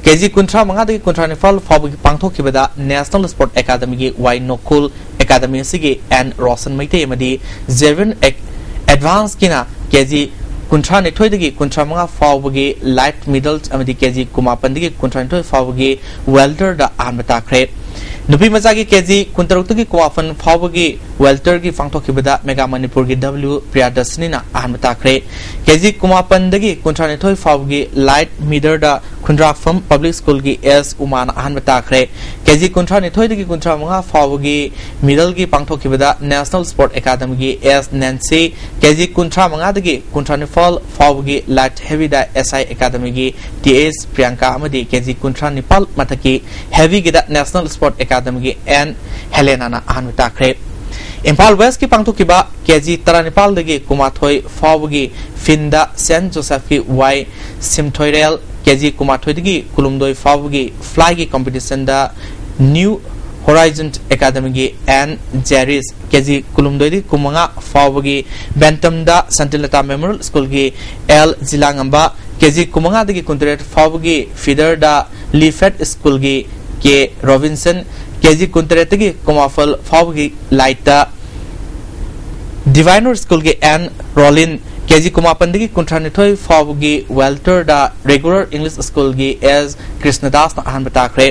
ꯀꯦꯖꯤ ꯀꯨꯟꯊ꯭ꯔꯥ ꯃꯉꯥꯗꯒꯤ ꯀꯨꯟꯊ꯭ꯔꯥ ꯅꯤꯄꯥꯜ ꯐꯥꯎꯕꯒꯤ ꯄꯥꯡꯊꯣꯛꯈꯤꯕꯗ ꯅꯦꯁꯅꯦꯜ ꯁ꯭ꯄꯣꯔꯠ ꯑꯦꯀꯥꯗꯃꯤꯒꯤ ꯋꯥꯏ ꯅꯣꯀꯨꯜ, ꯑꯦꯀꯥꯗꯃꯤ ꯑꯁꯤꯒꯤ ꯑꯦꯟ ꯔꯣꯁꯟ ꯃꯩꯇꯩ ꯑꯃꯗꯤ ꯖꯦꯚꯤꯟ ꯑꯦꯛ-, ꯑꯦꯗꯚꯥꯟꯁꯀꯤꯅ ꯀꯦꯖꯤ ꯀꯨꯟꯊ꯭ꯔꯥꯅꯤꯊꯣꯏꯗꯒꯤ ꯀꯨꯟꯊ꯭ꯔꯥꯃꯉꯥ ꯐꯥꯎꯕꯒꯤ ꯂꯥꯏꯠ ꯃꯤꯗꯜ ꯑꯃꯗꯤ ꯀꯦꯖꯤ ꯀꯨꯟꯃꯥꯄꯟꯗꯒꯤ ꯀꯨꯟꯊ꯭ꯔꯥꯅꯤꯊꯣꯏ ꯐꯥꯎꯕꯒꯤ ꯋꯦꯜꯇꯔꯗ ꯑꯍꯥꯟꯕ ꯇꯥꯈ꯭ꯔꯦ꯫ ꯅꯨꯄꯤ ꯃꯆꯥꯒꯤ ꯀꯦꯖꯤ ꯀꯨꯟꯇꯔꯨꯛꯇꯒꯤ ꯀꯨꯟꯃꯥꯄꯟ ꯐꯥꯎꯕꯒꯤ ꯋꯦꯜꯇꯔꯒꯤ ꯄꯥꯡꯊꯣꯛꯈꯤꯕꯗ ꯃꯦꯒꯥ ꯃꯅꯤꯄꯨꯔꯒꯤ ꯗꯕ꯭ꯂꯤꯎ ꯄ꯭ꯔꯤꯌꯥꯗꯔꯁꯤꯅꯤꯅ ꯑꯍꯥꯟꯕ ꯇꯥꯈ꯭ꯔꯦ꯫ ꯀꯦꯖꯤ ꯀꯨꯟꯃꯥꯄꯟꯗꯒꯤ ꯀꯨꯟꯊ꯭ꯔꯥꯅꯤꯊꯣꯏ ꯐꯥꯎꯕꯒꯤ ꯂꯥꯏꯠ ꯃꯤꯗꯜꯗ ꯈꯨꯟꯗ꯭ꯔꯥꯛꯐꯝ ꯄꯕ꯭ꯂꯤꯛ ꯁ꯭ꯀꯨꯜꯒꯤ ꯑꯦꯁ ꯎꯃꯥꯅ ꯑꯍꯥꯟꯕ ꯇꯥꯈ꯭ꯔꯦ꯫ ꯀꯦꯖꯤ ꯀꯨꯟꯊ꯭ꯔꯥꯅꯤꯊꯣꯏꯗꯒꯤ ꯀꯨꯟꯊ꯭ꯔꯥꯃꯉꯥ ꯐꯥꯎꯕꯒꯤ ꯃꯤꯗꯜꯒꯤ ꯄꯥꯡꯊꯣꯛꯈꯤꯕꯗ ꯅꯦꯁꯅꯦꯜ ꯁ꯭ꯄꯣꯔꯠ ꯑꯦꯀꯥꯗꯃꯤꯒꯤ ꯑꯦꯁ ꯅꯦꯟꯁꯤ, ꯀꯦꯖꯤ ꯀꯨꯟꯊ꯭ꯔꯥꯃꯉꯥꯗꯒꯤ ꯀꯨꯟꯊ꯭ꯔꯥꯅꯤꯄꯥꯜ ꯐꯥꯎꯕꯒꯤ ꯂꯥꯏꯠ ꯍꯦꯚꯤꯗ ꯑꯦꯁ ꯑꯥꯏ ꯑꯦꯀꯥꯗꯃꯤꯒꯤ ꯇꯤ ꯑꯦꯁ ꯄ꯭ꯔꯤꯌꯥꯡꯀꯥ ꯑꯃꯗꯤ ꯀꯦꯖꯤ ꯀꯨꯟꯊ꯭ꯔꯥꯅꯤꯄꯥꯜ ꯃꯊꯛꯀꯤ ꯍꯦꯚꯤꯒꯤꯗ ꯅꯦꯁꯅꯦꯜ ꯁ꯭ꯄꯣꯔꯠ ꯑꯦꯀꯥꯗꯃꯤꯒꯤ ꯑꯦꯟ ꯍꯦꯂꯦꯅꯥꯅ ꯑꯍꯥꯟꯕ ꯇꯥꯈ꯭ꯔꯦ꯫ ꯏꯝꯐꯥꯜ ꯋꯦꯁꯀꯤ ꯄꯥꯡꯊꯣꯛꯈꯤꯕ ꯀꯦꯖꯤ ꯇꯔꯥꯅꯤꯄꯥꯜꯗꯒꯤ ꯀꯨꯟꯃꯥꯊꯣꯏ ꯐꯥꯎꯕꯒꯤ ꯐꯤꯟꯗ ꯁꯦꯟꯠ ꯖꯣꯁꯦꯐꯀꯤ ꯋꯥꯏ ꯁꯤꯝꯊꯣꯏꯔꯦꯜ, ꯀꯦꯖꯤ ꯀꯨꯟꯃꯥꯊꯣꯏꯗꯒꯤ ꯀꯨꯟꯍꯨꯝꯗꯣꯏ ꯐꯥꯎꯕꯒꯤ ꯐ꯭ꯂꯥꯏꯒꯤ ꯀꯝꯄꯤꯇꯤꯁꯟꯗ ꯅ꯭ꯌꯨ ꯍꯣꯔꯥꯏꯖꯟ ꯑꯦꯀꯥꯗꯃꯤꯒꯤ ꯑꯦꯟ ꯖꯦꯔꯤꯁ, ꯀꯦꯖꯤ ꯀꯨꯟꯍꯨꯝꯗꯣꯏꯗꯒꯤ ꯀꯨꯟꯃꯉꯥ ꯐꯥꯎꯕꯒꯤ ꯕꯦꯟꯇꯝꯗ ꯁꯥꯟꯇꯤꯂꯇꯥ ꯃꯦꯃꯣꯔꯤꯌꯦꯜ ꯁ꯭ꯀꯨꯜꯒꯤ ꯑꯦꯜ ꯖꯤꯂꯥꯉꯝꯕ, ꯀꯦꯖꯤ ꯀꯨꯟꯃꯉꯥꯗꯒꯤ ꯀꯨꯟꯇꯔꯦꯠ ꯐꯥꯎꯕꯒꯤ ꯐꯤꯗꯔꯗ ꯂꯤꯐꯦꯠ ꯁ꯭ꯀꯨꯜꯒꯤ ꯀꯦ ꯔꯣꯕꯤꯟꯁꯟ, ꯀꯦꯖꯤ ꯀꯨꯟꯇꯔꯦꯠꯇꯒꯤ ꯀꯨꯟꯃꯥꯄꯜ ꯐꯥꯎꯕꯒꯤ ꯂꯥꯏꯠꯇ ꯗꯤꯚꯥꯏꯅꯔ ꯁ꯭ꯀꯨꯜꯒꯤ ꯑꯦꯟ ꯔꯣꯂꯤꯟ, ꯀꯦꯖꯤ ꯀꯨꯟꯃꯥꯄꯟꯗꯒꯤ ꯀꯨꯟꯊ꯭ꯔꯥꯅꯤꯊꯣꯏ ꯐꯥꯎꯕꯒꯤ ꯋꯦꯜꯇꯔꯗ ꯔꯦꯒꯨꯂꯔ ꯏꯪꯂꯤꯁ ꯁ꯭ꯀꯨꯜꯒꯤ ꯑꯦꯁ ꯀ꯭ꯔꯤꯁꯅꯗꯥꯁꯅ ꯑꯍꯥꯟꯕ ꯇꯥꯈ꯭ꯔꯦ꯫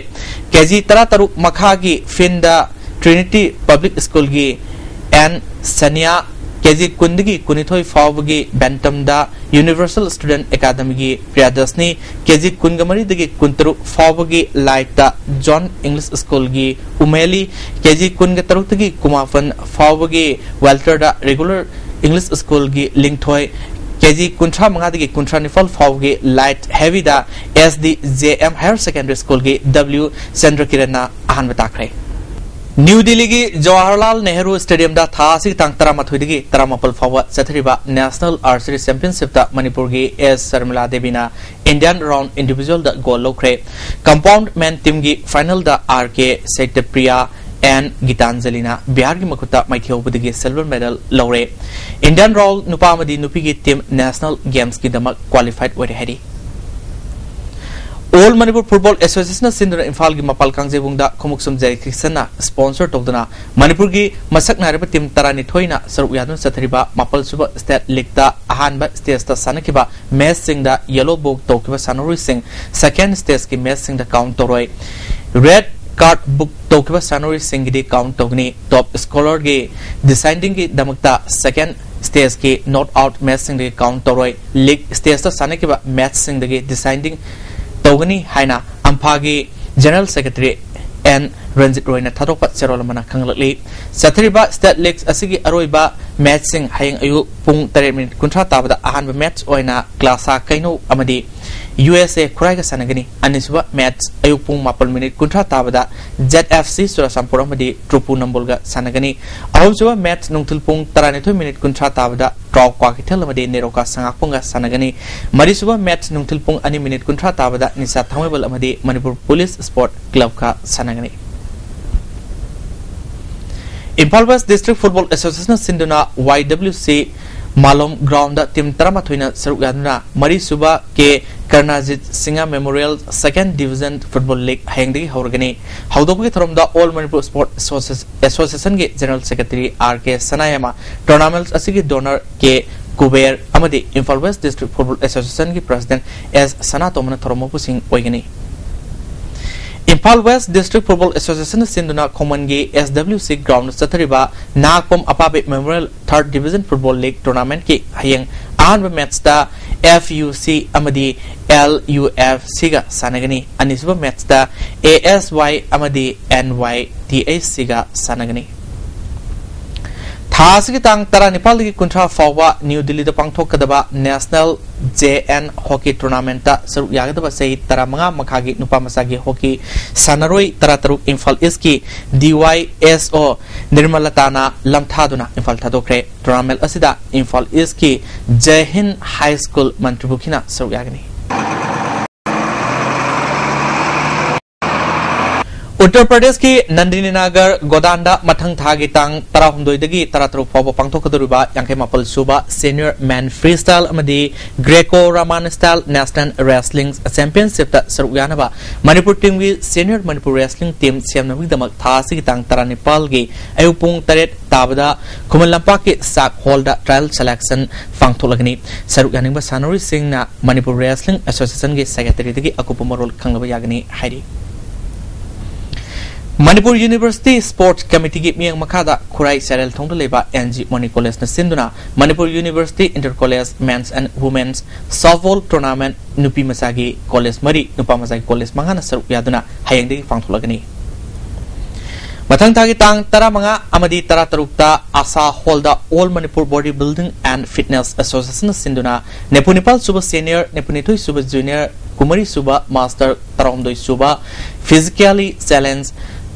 ꯀꯦꯖꯤ ꯇꯔꯥꯇꯔꯨꯛ ꯃꯈꯥꯒꯤ ꯐꯤꯟꯗ ꯇ꯭ꯔꯤꯅꯤꯇꯤ ꯄꯕ꯭ꯂꯤꯛ ꯁ꯭ꯀꯨꯜꯒꯤ ꯑꯦꯟ ꯁꯅꯤꯌꯥ, ꯀꯦ ꯖꯤ ꯀꯨꯟꯗꯒꯤ ꯀꯨꯟꯅꯤꯊꯣꯏ ꯐꯥꯎꯕꯒꯤ bantamꯗ Universal Student Academyꯒꯤ ꯄ꯭ꯔꯤꯌꯥꯗꯁꯅꯤ, ꯀꯦ ꯖꯤ ꯀꯨꯟꯒ ꯃꯔꯤꯗꯒꯤ ꯀꯨꯟꯇꯔꯨꯛ ꯐꯥꯎꯕꯒꯤ lightꯇ John English Schoolꯒꯤ ꯎꯃꯦꯂꯤ, ꯀꯦ ꯖꯤ ꯀꯨꯟꯒ ꯇꯔꯨꯛꯇꯒꯤ ꯀꯨꯟꯃꯥꯄꯟ ꯐꯥꯎꯕꯒꯤ welterꯗ Regular English Schoolꯒꯤ ꯂꯤꯡꯊꯣꯏ, ꯀꯦ ꯖꯤ ꯀꯨꯟꯊ꯭ꯔꯥ ꯃꯉꯥꯗꯒꯤ ꯀꯨꯟꯊ꯭ꯔꯥ ꯅꯤꯄꯥꯜ ꯐꯥꯎꯕꯒꯤ light heavyꯗ S D J M Higher Secondary Schoolꯒꯤ W ꯆꯟꯗ꯭ꯔꯀꯤꯔꯟꯅ ꯑꯍꯥꯟꯕ ꯇꯥꯈ꯭ꯔꯦ꯫ ꯅ꯭ꯌꯨ ꯗꯤꯜꯂꯤꯒꯤ ꯖꯋꯥꯍꯔꯂꯥꯜ ꯅꯦꯍꯔꯨ Stadiumꯗ ꯊꯥ ꯑꯁꯤꯒꯤ ꯇꯥꯡ ꯇꯔꯥꯃꯥꯊꯣꯏꯗꯒꯤ ꯇꯔꯥꯃꯥꯄꯜ ꯐꯥꯎꯕ ꯆꯠꯊꯔꯤꯕ National Archery Championshipꯇ ꯃꯅꯤꯄꯨꯔꯒꯤ S Sharmila ꯗꯦꯕꯤꯅ Indian round individualꯗ gold ꯂꯧꯈ꯭ꯔꯦ꯫ Compound men teamꯒꯤ finalꯗ R K ꯁꯩꯇꯄ꯭ꯔꯤꯌꯥ and ꯒꯤꯇꯥꯟꯖꯂꯤꯅ ꯕꯤꯍꯥꯔꯒꯤ ꯃꯈꯨꯠꯇ ꯃꯥꯏꯊꯤꯍꯧꯕꯗꯒꯤ silver medal ꯂꯧꯔꯦ꯫ Indian round ꯅꯨꯄꯥ ꯑꯃꯗꯤ ꯅꯨꯄꯤꯒꯤ team National Gamesꯀꯤꯗꯃꯛ qualified ꯑꯣꯏꯔꯦ ꯍꯥꯏꯔꯤ꯫ All Manipur Football Associationꯅ ꯁꯤꯟꯗꯨꯅ ꯏꯝꯐꯥꯜꯒꯤ ꯃꯄꯥꯜ ꯀꯥꯡꯖꯩꯕꯨꯡꯗ ꯈꯣꯡꯎꯞꯁꯨꯝ ꯖꯦꯔꯤ ꯀ꯭ꯔꯤꯁꯟꯅ sponsor ꯇꯧꯗꯨꯅ ꯃꯅꯤꯄꯨꯔꯒꯤ ꯃꯁꯛ ꯅꯥꯏꯔꯕ team ꯇꯔꯥꯅꯤꯊꯣꯏꯅ ꯁꯔꯨꯛ ꯌꯥꯗꯨꯅ ꯆꯠꯊꯔꯤꯕ ꯃꯥꯄꯜ ꯁꯨꯕ state leagueꯇ ꯑꯍꯥꯟꯕ stageꯇ ꯁꯥꯟꯅꯈꯤꯕ matchꯁꯤꯡꯗ yellow book ꯇꯧꯈꯤꯕ ꯁꯥꯟꯅꯔꯣꯏꯁꯤꯡ second stageꯀꯤ matchꯁꯤꯡꯗ count ꯇꯧꯔꯣꯏ꯫ Red card book ꯇꯧꯈꯤꯕ ꯁꯥꯟꯅꯔꯣꯏꯁꯤꯡꯒꯤꯗꯤ count ꯇꯧꯒꯅꯤ꯫ Top scorerꯒꯤ decidingꯒꯤꯗꯃꯛꯇ second stageꯀꯤ knockout matchꯁꯤꯡꯗꯒꯤ count ꯇꯧꯔꯣꯏ꯫ League stageꯇ ꯁꯥꯟꯅꯈꯤꯕ matchꯁꯤꯡꯗꯒꯤ deciding ꯇꯧꯒꯅꯤ ꯍꯥꯏꯅ ꯑꯝꯐꯥꯒꯤ General Secretary N ꯔꯟꯖꯤꯠ ꯔꯣꯏꯅ ꯊꯥꯗꯣꯛꯄ ꯆꯦꯔꯣꯜ ꯑꯃꯅ ꯈꯪꯂꯛꯂꯤ꯫ ꯆꯠꯊꯔꯤꯕ state league ꯑꯁꯤꯒꯤ ꯑꯔꯣꯏꯕ matchꯁꯤꯡ ꯍꯌꯦꯡ ꯑꯌꯨꯛ ꯄꯨꯡ ꯇꯔꯦꯠ minute ꯀꯨꯟꯊ꯭ꯔꯥ ꯇꯥꯕꯗ ꯑꯍꯥꯟꯕ match ꯑꯣꯏꯅ ꯀ꯭ꯂꯥꯁꯥ ꯀꯩꯅꯧ ꯑꯃꯗꯤ U S A ꯈꯨꯔꯥꯏꯒ ꯁꯥꯟꯅꯒꯅꯤ꯫ ꯑꯅꯤꯁꯨꯕ match ꯑꯌꯨꯛ ꯄꯨꯡ ꯃꯥꯄꯜ minute ꯀꯨꯟꯊ꯭ꯔꯥ ꯇꯥꯕꯗ Z F C ꯆꯨꯔꯥꯆꯥꯟꯄꯨꯔ ꯑꯃꯗꯤ ꯇ꯭ꯔꯨꯄꯨ ꯅꯝꯕꯣꯜꯒ ꯁꯥꯟꯅꯒꯅꯤ꯫ ꯑꯍꯨꯝꯁꯨꯕ match ꯅꯨꯡꯊꯤꯜ ꯄꯨꯡ ꯇꯔꯥꯅꯤꯊꯣꯏ minute ꯀꯨꯟꯊ꯭ꯔꯥ ꯇꯥꯕꯗ ꯇ꯭ꯔꯥꯎ ꯀ꯭ꯋꯥꯀꯩꯊꯦꯜ ꯑꯃꯗꯤ ꯅꯦꯔꯣꯀꯥ ꯁꯉꯥꯛꯄꯝꯒ ꯁꯥꯟꯅꯒꯅꯤ꯫ ꯃꯔꯤꯁꯨꯕ match ꯅꯨꯡꯊꯤꯜ ꯄꯨꯡ ꯑꯅꯤ minute ꯀꯨꯟꯊ꯭ꯔꯥ ꯇꯥꯕꯗ ꯅꯤꯁꯥ ꯊꯥꯡꯃꯩꯕꯟ ꯑꯃꯗꯤ ꯃꯅꯤꯄꯨꯔ Police Sport Clubꯀ ꯁꯥꯟꯅꯒꯅꯤ꯫ Imphal West District Football Associationꯅ ꯁꯤꯟꯗꯨꯅ Y W C ꯃꯥꯂꯣꯝ groundꯗ team ꯇꯔꯥꯃꯥꯊꯣꯏꯅ ꯁꯔꯨꯛ ꯌꯥꯗꯨꯅ ꯃꯔꯤꯁꯨꯕ K ꯀꯔꯅꯥꯖꯤꯠ Singh Memorial Second Division Football League ꯍꯌꯦꯡꯗꯒꯤ ꯍꯧꯔꯒꯅꯤ꯫ ꯍꯧꯗꯣꯛꯄꯒꯤ ꯊꯧꯔꯝꯗ All Manipur Sport Association Associationꯒꯤ General Secretary R K ꯁꯅꯥꯌꯥꯃ, tournament ꯑꯁꯤꯒꯤ donor K ꯀꯨꯕꯦꯔ ꯑꯃꯗꯤ Imphal West District Football Associationꯒꯤ President S ꯁꯅꯥꯇꯣꯝꯕꯅ ꯊꯧꯔꯝ ꯃꯄꯨꯁꯤꯡ ꯑꯣꯏꯒꯅꯤ꯫ Imphal west district football ꯑꯦꯁꯣꯁꯤꯌꯦꯁꯟꯅ ꯁꯤꯟꯗꯨꯅ ꯈꯣꯡꯃꯟꯒꯤ S W C ground ꯆꯠꯊꯔꯤꯕ ꯅꯥꯀꯣꯝ ꯑꯄꯥꯕꯤ Memorial Third Division Football League Tournamentꯀꯤ ꯍꯌꯦꯡ ꯑꯍꯥꯟꯕ matchꯇ F U C ꯑꯃꯗꯤ L U F Cꯒ ꯁꯥꯟꯅꯒꯅꯤ꯫ ꯑꯅꯤꯁꯨꯕ matchꯇ A S Y ꯑꯃꯗꯤ N Y T H Cꯒ ꯁꯥꯟꯅꯒꯅꯤ꯫ ꯊꯥ ꯑꯁꯤꯒꯤ ꯇꯥꯡ ꯇꯔꯥꯅꯤꯄꯥꯜꯗꯒꯤ ꯀꯨꯟꯊ꯭ꯔꯥ ꯐꯥꯎꯕ ꯅ꯭ꯌꯨ ꯗꯤꯜꯂꯤꯗ ꯄꯥꯡꯊꯣꯛꯀꯗꯕ National J N Hockey Tournamentꯇ ꯁꯔꯨꯛ ꯌꯥꯒꯗꯕ ꯆꯍꯤ ꯇꯔꯥꯃꯉꯥ ꯃꯈꯥꯒꯤ ꯅꯨꯄꯥ ꯃꯆꯥꯒꯤ hockey ꯁꯥꯟꯅꯔꯣꯏ ꯇꯔꯥꯇꯔꯨꯛ ꯏꯝꯐꯥꯜ ꯏꯁꯀꯤ D Y S O ꯅꯤꯔꯃꯂꯇꯥꯅ ꯂꯝꯊꯥꯗꯨꯅ Imphal ꯊꯥꯗꯣꯛꯈ꯭ꯔꯦ꯫ Tournament ꯑꯁꯤꯗ ꯏꯝꯐꯥꯜ ꯏꯁꯀꯤ ꯖꯩ ꯍꯤꯟ ꯍꯥꯏ ꯁ꯭ꯀꯨꯜ ꯃꯟꯇ꯭ꯔꯤꯄꯨꯈꯤꯅ ꯁꯔꯨꯛ ꯌꯥꯒꯅꯤ꯫ ꯎꯠꯇꯔ ꯄ꯭ꯔꯗꯦꯁꯀꯤ ꯅꯟꯗꯤꯅꯤꯅꯒꯔ ꯒꯣꯗꯥꯟꯗ ꯃꯊꯪ ꯊꯥꯒꯤ ꯇꯥꯡ ꯇꯔꯥꯍꯨꯝꯗꯣꯏꯗꯒꯤ ꯇꯔꯥꯇꯔꯨꯛ ꯐꯥꯎꯕ ꯄꯥꯡꯊꯣꯛꯀꯗꯧꯔꯤꯕ ꯌꯥꯡꯈꯩ ꯃꯥꯄꯜ ꯁꯨꯕ Senior Men Freestyle ꯑꯃꯗꯤ Greco Roman Style National Wrestling Championshipꯇ ꯁꯔꯨꯛ ꯌꯥꯅꯕ Manipur teamꯒꯤ Senior Manipur Wrestling Team ꯁꯦꯝꯅꯕꯒꯤꯗꯃꯛ ꯊꯥ ꯑꯁꯤꯒꯤ ꯇꯥꯡ ꯇꯔꯥꯅꯤꯄꯥꯜꯒꯤ ꯑꯌꯨꯛ ꯄꯨꯡ ꯇꯔꯦꯠ ꯇꯥꯕꯗ ꯈꯨꯃꯟ ꯂꯝꯄꯥꯛꯀꯤ ꯆꯥꯛ hallꯗ trial selection ꯄꯥꯡꯊꯣꯛꯂꯒꯅꯤ꯫ ꯁꯔꯨꯛ ꯌꯥꯅꯤꯡꯕ ꯁꯥꯟꯅꯔꯣꯏꯁꯤꯡꯅ ꯃꯅꯤꯄꯨꯔ Wrestling Associationꯒꯤ secretaryꯗꯒꯤ ꯑꯀꯨꯞꯄ ꯃꯔꯣꯜ ꯈꯪꯅꯕ ꯌꯥꯒꯅꯤ ꯍꯥꯏꯔꯤ꯫ ꯃꯅꯤꯄꯨꯔ University Sports Committeeꯒꯤ ꯃꯤꯠꯌꯦꯡ ꯃꯈꯥꯗ ꯈꯨꯔꯥꯏ ꯁꯦꯔꯦꯜꯊꯣꯡꯗ ꯂꯩꯕ N G Moni Collegeꯅ ꯁꯤꯟꯗꯨꯅ Manipur University Inter College Men's and Women's Softball Tournament ꯅꯨꯄꯤ ꯃꯆꯥꯒꯤ college ꯃꯔꯤ, ꯅꯨꯄꯥ ꯃꯆꯥꯒꯤ college ꯃꯉꯥꯅ ꯁꯔꯨꯛ ꯌꯥꯗꯨꯅ ꯍꯌꯦꯡꯗꯒꯤ ꯄꯥꯡꯊꯣꯛꯂꯒꯅꯤ꯫ ꯃꯊꯪ ꯊꯥꯒꯤ ꯇꯥꯡ ꯇꯔꯥꯃꯉꯥ ꯑꯃꯗꯤ ꯇꯔꯥꯇꯔꯨꯛꯇ ꯑꯁꯥ hallꯗ All Manipur Body Building and Fitness Associationꯅ ꯁꯤꯟꯗꯨꯅ ꯅꯤꯐꯨ ꯅꯤꯄꯥꯜ ꯁꯨꯕ Senior, ꯅꯤꯐꯨ ꯅꯤꯊꯣꯏ ꯁꯨꯕ Junior, ꯀꯨꯟꯃꯔꯤ ꯁꯨꯕ Master, ꯇꯔꯥꯍꯨꯝꯗꯣꯏ ꯁꯨꯕ Physically Challenge,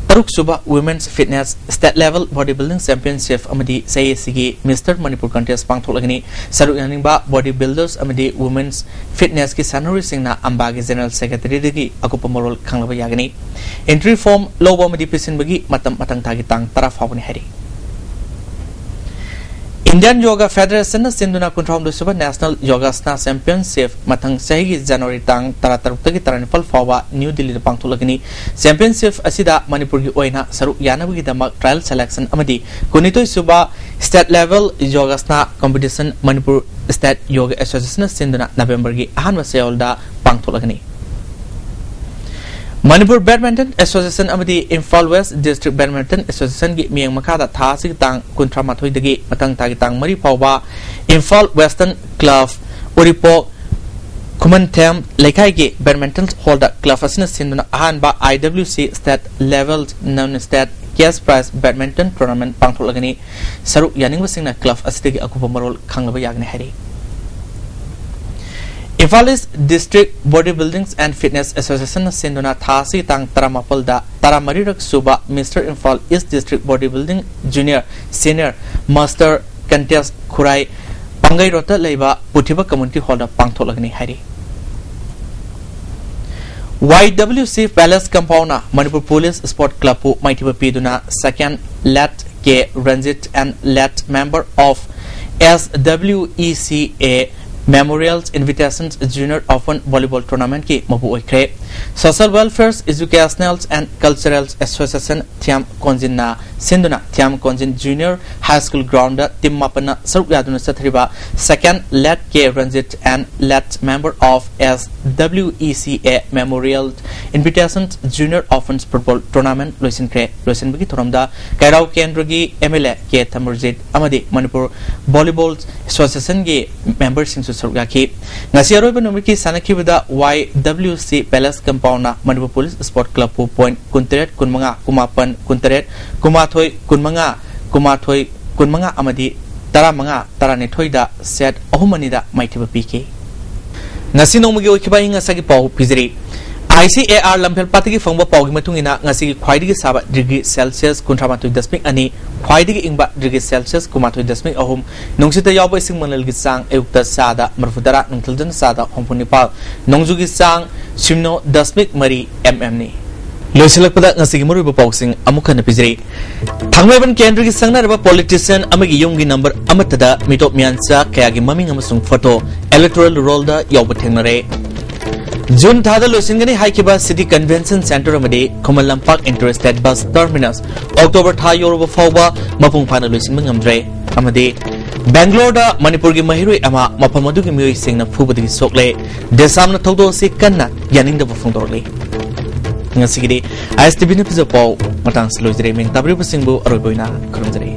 ꯇꯔꯨꯛ ꯁꯨꯕ Women's Fitness State Level Body Building Championship ꯑꯃꯗꯤ ꯆꯍꯤ ꯑꯁꯤꯒꯤ Mister Manipur Contest ꯄꯥꯡꯊꯣꯛꯂꯒꯅꯤ꯫ ꯁꯔꯨꯛ ꯌꯥꯅꯤꯡꯕ body builders ꯑꯃꯗꯤ Women's Fitnessꯀꯤ ꯁꯥꯟꯅꯔꯣꯏꯁꯤꯡꯅ ꯑꯝꯕꯥꯒꯤ General Secretaryꯗꯒꯤ ꯑꯀꯨꯞꯄ ꯃꯔꯣꯜ ꯈꯪꯂꯕ ꯌꯥꯒꯅꯤ꯫ Entry form ꯂꯧꯕ ꯑꯃꯗꯤ ꯄꯤꯁꯤꯟꯕꯒꯤ ꯃꯇꯝ ꯃꯊꯪ ꯊꯥꯒꯤ ꯇꯥꯡ ꯇꯔꯥ ꯐꯥꯎꯕꯅꯤ ꯍꯥꯏꯔꯤ꯫ Indian Yoga Federationꯅ ꯁꯤꯟꯗꯨꯅ ꯀꯨꯟꯊ꯭ꯔꯥꯍꯨꯝꯗꯣꯏ ꯁꯨꯕ National Yogasana Championship ꯃꯊꯪ ꯆꯍꯤꯒꯤ January ꯇꯥꯡ ꯇꯔꯥꯇꯔꯨꯛꯇꯒꯤ ꯇꯔꯥꯅꯤꯄꯥꯜ ꯐꯥꯎꯕ ꯅ꯭ꯌꯨ ꯗꯤꯜꯂꯤꯗ ꯄꯥꯡꯊꯣꯛꯂꯒꯅꯤ꯫ Championship ꯑꯁꯤꯗ ꯃꯅꯤꯄꯨꯔꯒꯤ ꯑꯣꯏꯅ ꯁꯔꯨꯛ ꯌꯥꯅꯕꯒꯤꯗꯃꯛ trial selection ꯑꯃꯗꯤ ꯀꯨꯟꯅꯤꯊꯣꯏ ꯁꯨꯕ State Level Yogasana Competition Manipur State Yoga Associationꯅ ꯁꯤꯟꯗꯨꯅ Novemberꯒꯤ ꯑꯍꯥꯟꯕ ꯆꯌꯣꯜꯗ ꯄꯥꯡꯊꯣꯛꯂꯒꯅꯤ꯫ ꯃꯅꯤꯄꯨꯔ ꯕꯦꯗꯃꯤꯟꯇꯟ ꯑꯦꯁꯣꯁꯤꯌꯦꯁꯟ ꯑꯃꯗꯤ ꯏꯝꯐꯥꯜ ꯋꯦꯁ ꯗꯤꯁꯇ꯭ꯔꯤꯛ ꯕꯦꯗꯃꯤꯟꯇꯟ ꯑꯦꯁꯣꯁꯤꯌꯦꯁꯟꯒꯤ ꯃꯤꯠꯌꯦꯡ ꯃꯈꯥꯗ ꯊꯥ ꯑꯁꯤꯒꯤ ꯇꯥꯡ ꯀꯨꯟꯊ꯭ꯔꯥ ꯃꯥꯊꯣꯏꯗꯒꯤ ꯃꯊꯪ ꯊꯥꯒꯤ ꯇꯥꯡ ꯃꯔꯤ ꯐꯥꯎꯕ ꯏꯝꯐꯥꯜ ꯋꯦꯁꯇꯔꯟ ꯀ꯭ꯂꯕ, ꯎꯔꯤꯄꯣꯛ ꯈꯨꯃꯟꯊꯦꯝ ꯂꯩꯀꯥꯏꯒꯤ ꯕꯦꯗꯃꯤꯟꯇꯟ ꯍꯣꯜꯗ ꯀ꯭ꯂꯕ ꯑꯁꯤꯅ ꯁꯤꯟꯗꯨꯅ ꯑꯍꯥꯟꯕ IWC state level non state cash prize badminton tournament ꯄꯥꯡꯊꯣꯛꯂꯒꯅꯤ꯫ ꯁꯔꯨꯛ ꯌꯥꯅꯤꯡꯕꯁꯤꯡꯅ ꯀ꯭ꯂꯕ ꯑꯁꯤꯗꯒꯤ ꯑꯀꯨꯞꯄ ꯃꯔꯣꯜ ꯈꯪꯂꯕ ꯌꯥꯒꯅꯤ ꯍꯥꯏꯔꯤ꯫ Imphal east district body building and fitness ꯑꯦꯁꯣꯁꯤꯌꯦꯁꯟꯅ ꯁꯤꯟꯗꯨꯅ ꯊꯥ ꯑꯁꯤꯒꯤ ꯇꯥꯡ ꯇꯔꯥꯃꯥꯄꯜꯗ ꯇꯔꯥꯃꯔꯤꯔꯛ ꯁꯨꯕ mister Imphal east district body building junior senior master contest ꯈꯨꯔꯥꯏ ꯄꯥꯡꯒꯩꯔꯣꯠꯇ ꯂꯩꯕ ꯄꯨꯊꯤꯕ ꯀꯝꯃ꯭ꯌꯨꯅꯤꯇꯤ ꯍꯣꯜꯗ ꯄꯥꯡꯊꯣꯛꯂꯒꯅꯤ ꯍꯥꯏꯔꯤ꯫ YWC Palace Compoundꯅ ꯃꯅꯤꯄꯨꯔ ꯄꯨꯂꯤꯁ ꯁ꯭ꯄꯣꯔꯠ ꯀ꯭ꯂꯕꯄꯨ ꯃꯥꯏꯊꯤꯕ ꯄꯤꯗꯨꯅ second Lat K Ranjit and Lat member of SWECA Memorial Invitations Junior Open Volleyball Tournamentꯀꯤ ꯃꯄꯨ ꯑꯣꯏꯈ꯭ꯔꯦ꯫ Social Welfare, Educational and Cultural Association Thiyam ꯀꯣꯟꯖꯤꯟꯅ ꯁꯤꯟꯗꯨꯅ Thiyam Konjin junior high school ground team ꯃꯥꯄꯟꯅ ꯁꯔꯨꯛ ꯌꯥꯗꯨꯅ ꯆꯠꯊꯔꯤꯕ second Lat K Ranjit and Lat member of SWECA Memorial Invitation Junior Opens Football Tournament ꯂꯣꯏꯁꯤꯟꯈ꯭ꯔꯦ꯫ ꯂꯣꯏꯁꯤꯟꯕꯒꯤ ꯊꯧꯔꯝꯗ ꯀꯩꯔꯥꯎ ꯀꯦꯟꯗ꯭ꯔꯒꯤ MLA ꯀꯦ ꯊꯃꯨꯔꯖꯤꯠ ꯑꯃꯗꯤ ꯃꯅꯤꯄꯨꯔ ꯚꯣꯂꯤꯕꯣꯜ ꯑꯦꯁꯣꯁꯤꯌꯦꯁꯟꯒꯤ ꯃꯦꯝꯕꯔꯁꯤꯡꯁꯨ ꯁꯔꯨꯛ ꯌꯥꯈꯤ꯫ ꯉꯁꯤ ꯑꯔꯣꯏꯕ ꯅꯨꯃꯤꯠꯀꯤ ꯁꯥꯟꯅꯈꯤꯕꯗ YWC Palace Compoundꯅ ꯃꯅꯤꯄꯨꯔ ꯄꯨꯂꯤꯁ ꯁ꯭ꯄꯣꯔꯠ ꯀ꯭ꯂꯕꯄꯨ ꯄꯣꯏꯟꯠ ꯀꯨꯟꯇꯔꯦꯠ, ꯀꯨꯟꯃꯉꯥ, ꯀꯨꯟꯃꯥꯄꯟ, ꯀꯨꯟꯇꯔꯦꯠ, ꯀꯨꯟꯃꯥꯊꯣꯏ, ꯀꯨꯟꯃꯉꯥ, ꯀꯨꯟꯃꯉꯥ ꯑꯃꯗꯤ ꯇꯔꯥꯃꯉꯥ, ꯇꯔꯥꯅꯤꯊꯣꯏꯗ ꯁꯦꯠ ꯑꯍꯨꯝ ꯑꯅꯤꯗ ꯃꯥꯏꯊꯤꯕ ꯄꯤꯈꯤ꯫ ꯉꯁꯤ ꯅꯣꯡꯃꯒꯤ ꯑꯣꯏꯈꯤꯕ ꯑꯏꯪ ꯑꯁꯥꯒꯤ ꯄꯥꯎ ꯄꯤꯖꯔꯤ꯫ ICAR ꯂꯝꯐꯦꯜꯄꯥꯠꯇꯒꯤ ꯐꯪꯕ ꯄꯥꯎꯒꯤ ꯃꯇꯨꯡ ꯏꯟꯅ ꯉꯁꯤꯒꯤ ꯈ꯭ꯋꯥꯏꯗꯒꯤ ꯁꯥꯕ ꯗꯤꯒ꯭ꯔꯤ ꯁꯦꯜꯁꯤꯌꯁ ꯀꯨꯟꯊ꯭ꯔꯥ ꯃꯥꯊꯣꯏ ꯗꯁꯃꯤꯛ ꯑꯅꯤ, ꯈ꯭ꯋꯥꯏꯗꯒꯤ ꯏꯪꯕ ꯗꯤꯒ꯭ꯔꯤ ꯁꯦꯜꯁꯤꯌꯁ ꯀꯨꯟꯃꯥꯊꯣꯏ ꯗꯁꯃꯤꯛ ꯑꯍꯨꯝ, ꯅꯨꯡꯁꯤꯠꯇ ꯌꯥꯎꯕ ꯏꯁꯤꯡ ꯃꯅꯤꯜꯒꯤ ꯆꯥꯡ ꯑꯌꯨꯛꯇ ꯆꯥꯗ ꯃꯔꯤꯐꯨ ꯇꯔꯥ, ꯅꯨꯡꯊꯤꯜꯗꯅ ꯆꯥꯗ ꯍꯨꯝꯐꯨ ꯅꯤꯄꯥꯜ, ꯅꯣꯡꯖꯨꯒꯤ ꯆꯥꯡ ꯁꯤꯅꯣ ꯗꯁꯃꯤꯛ ꯃꯔꯤ MMꯅꯤ꯫ ꯂꯣꯏꯁꯤꯜꯂꯛꯄꯗ ꯉꯁꯤꯒꯤ ꯃꯔꯨꯑꯣꯏꯕ ꯄꯥꯎꯁꯤꯡ ꯑꯃꯨꯛ ꯍꯟꯅ ꯄꯤꯖꯔꯤ꯫ ꯊꯥꯡꯃꯩꯕꯟ ꯀꯦꯟꯗ꯭ꯔꯒꯤ ꯁꯪꯅꯔꯕ ꯄꯣꯂꯤꯇꯤꯁꯤꯌꯟ ꯑꯃꯒꯤ ꯌꯨꯝꯒꯤ ꯅꯝꯕꯔ ꯑꯃꯠꯇꯗ ꯃꯤꯇꯣꯞ ꯃꯤꯌꯥꯟꯆꯥ ꯀꯌꯥꯒꯤ ꯃꯃꯤꯡ ꯑꯃꯁꯨꯡ ꯐꯣꯇꯣ ꯏꯂꯦꯛꯇꯣꯔꯦꯜ ꯔꯣꯜꯗ ꯌꯥꯎꯕ ꯊꯦꯡꯅꯔꯦ꯫ ꯖꯨꯟ ꯊꯥꯗ ꯂꯣꯏꯁꯤꯟꯒꯅꯤ ꯍꯥꯏꯈꯤꯕ ꯁꯤꯇꯤ ꯀꯟꯚꯦꯟꯁꯟ ꯁꯦꯟꯇꯔ ꯑꯃꯗꯤ ꯈꯨꯃꯟ ꯂꯝꯄꯥꯛ inter state bus terminus October ꯊꯥ ꯌꯧꯔꯕ ꯐꯥꯎꯕ ꯃꯄꯨꯡ ꯐꯥꯅ ꯂꯣꯏꯁꯤꯟꯕ ꯉꯝꯗ꯭ꯔꯦ꯫ ꯑꯃꯗꯤ ꯕꯦꯡꯒ꯭ꯂꯣꯔꯗ ꯃꯅꯤꯄꯨꯔꯒꯤ ꯃꯍꯩꯔꯣꯏ ꯑꯃ ꯃꯐꯝ ꯑꯗꯨꯒꯤ ꯃꯤꯑꯣꯏꯁꯤꯡꯅ ꯐꯨꯕꯗꯒꯤ ꯁꯣꯛꯂꯦ꯫ ꯗꯦꯁꯥꯝꯅ ꯊꯧꯗꯣꯛ ꯑꯁꯤ ꯀꯟꯅ ꯌꯥꯅꯤꯡꯗꯕ ꯐꯣꯡꯗꯣꯔꯛꯂꯤ꯫ ꯉꯁꯤꯒꯤꯗꯤ ꯑꯥꯏ ꯑꯦꯁ ꯇꯤ ꯚꯤꯅ ꯄꯤꯖꯕ ꯄꯥꯎ ꯃꯇꯥꯡꯁꯤ ꯂꯣꯏꯖꯔꯦ꯫ ꯃꯤꯡ ꯇꯥꯕꯤꯔꯤꯕꯁꯤꯡꯕꯨ ꯑꯔꯣꯏꯕ ꯑꯣꯏꯅ ꯈꯨꯔꯨꯝꯖꯔꯤ꯫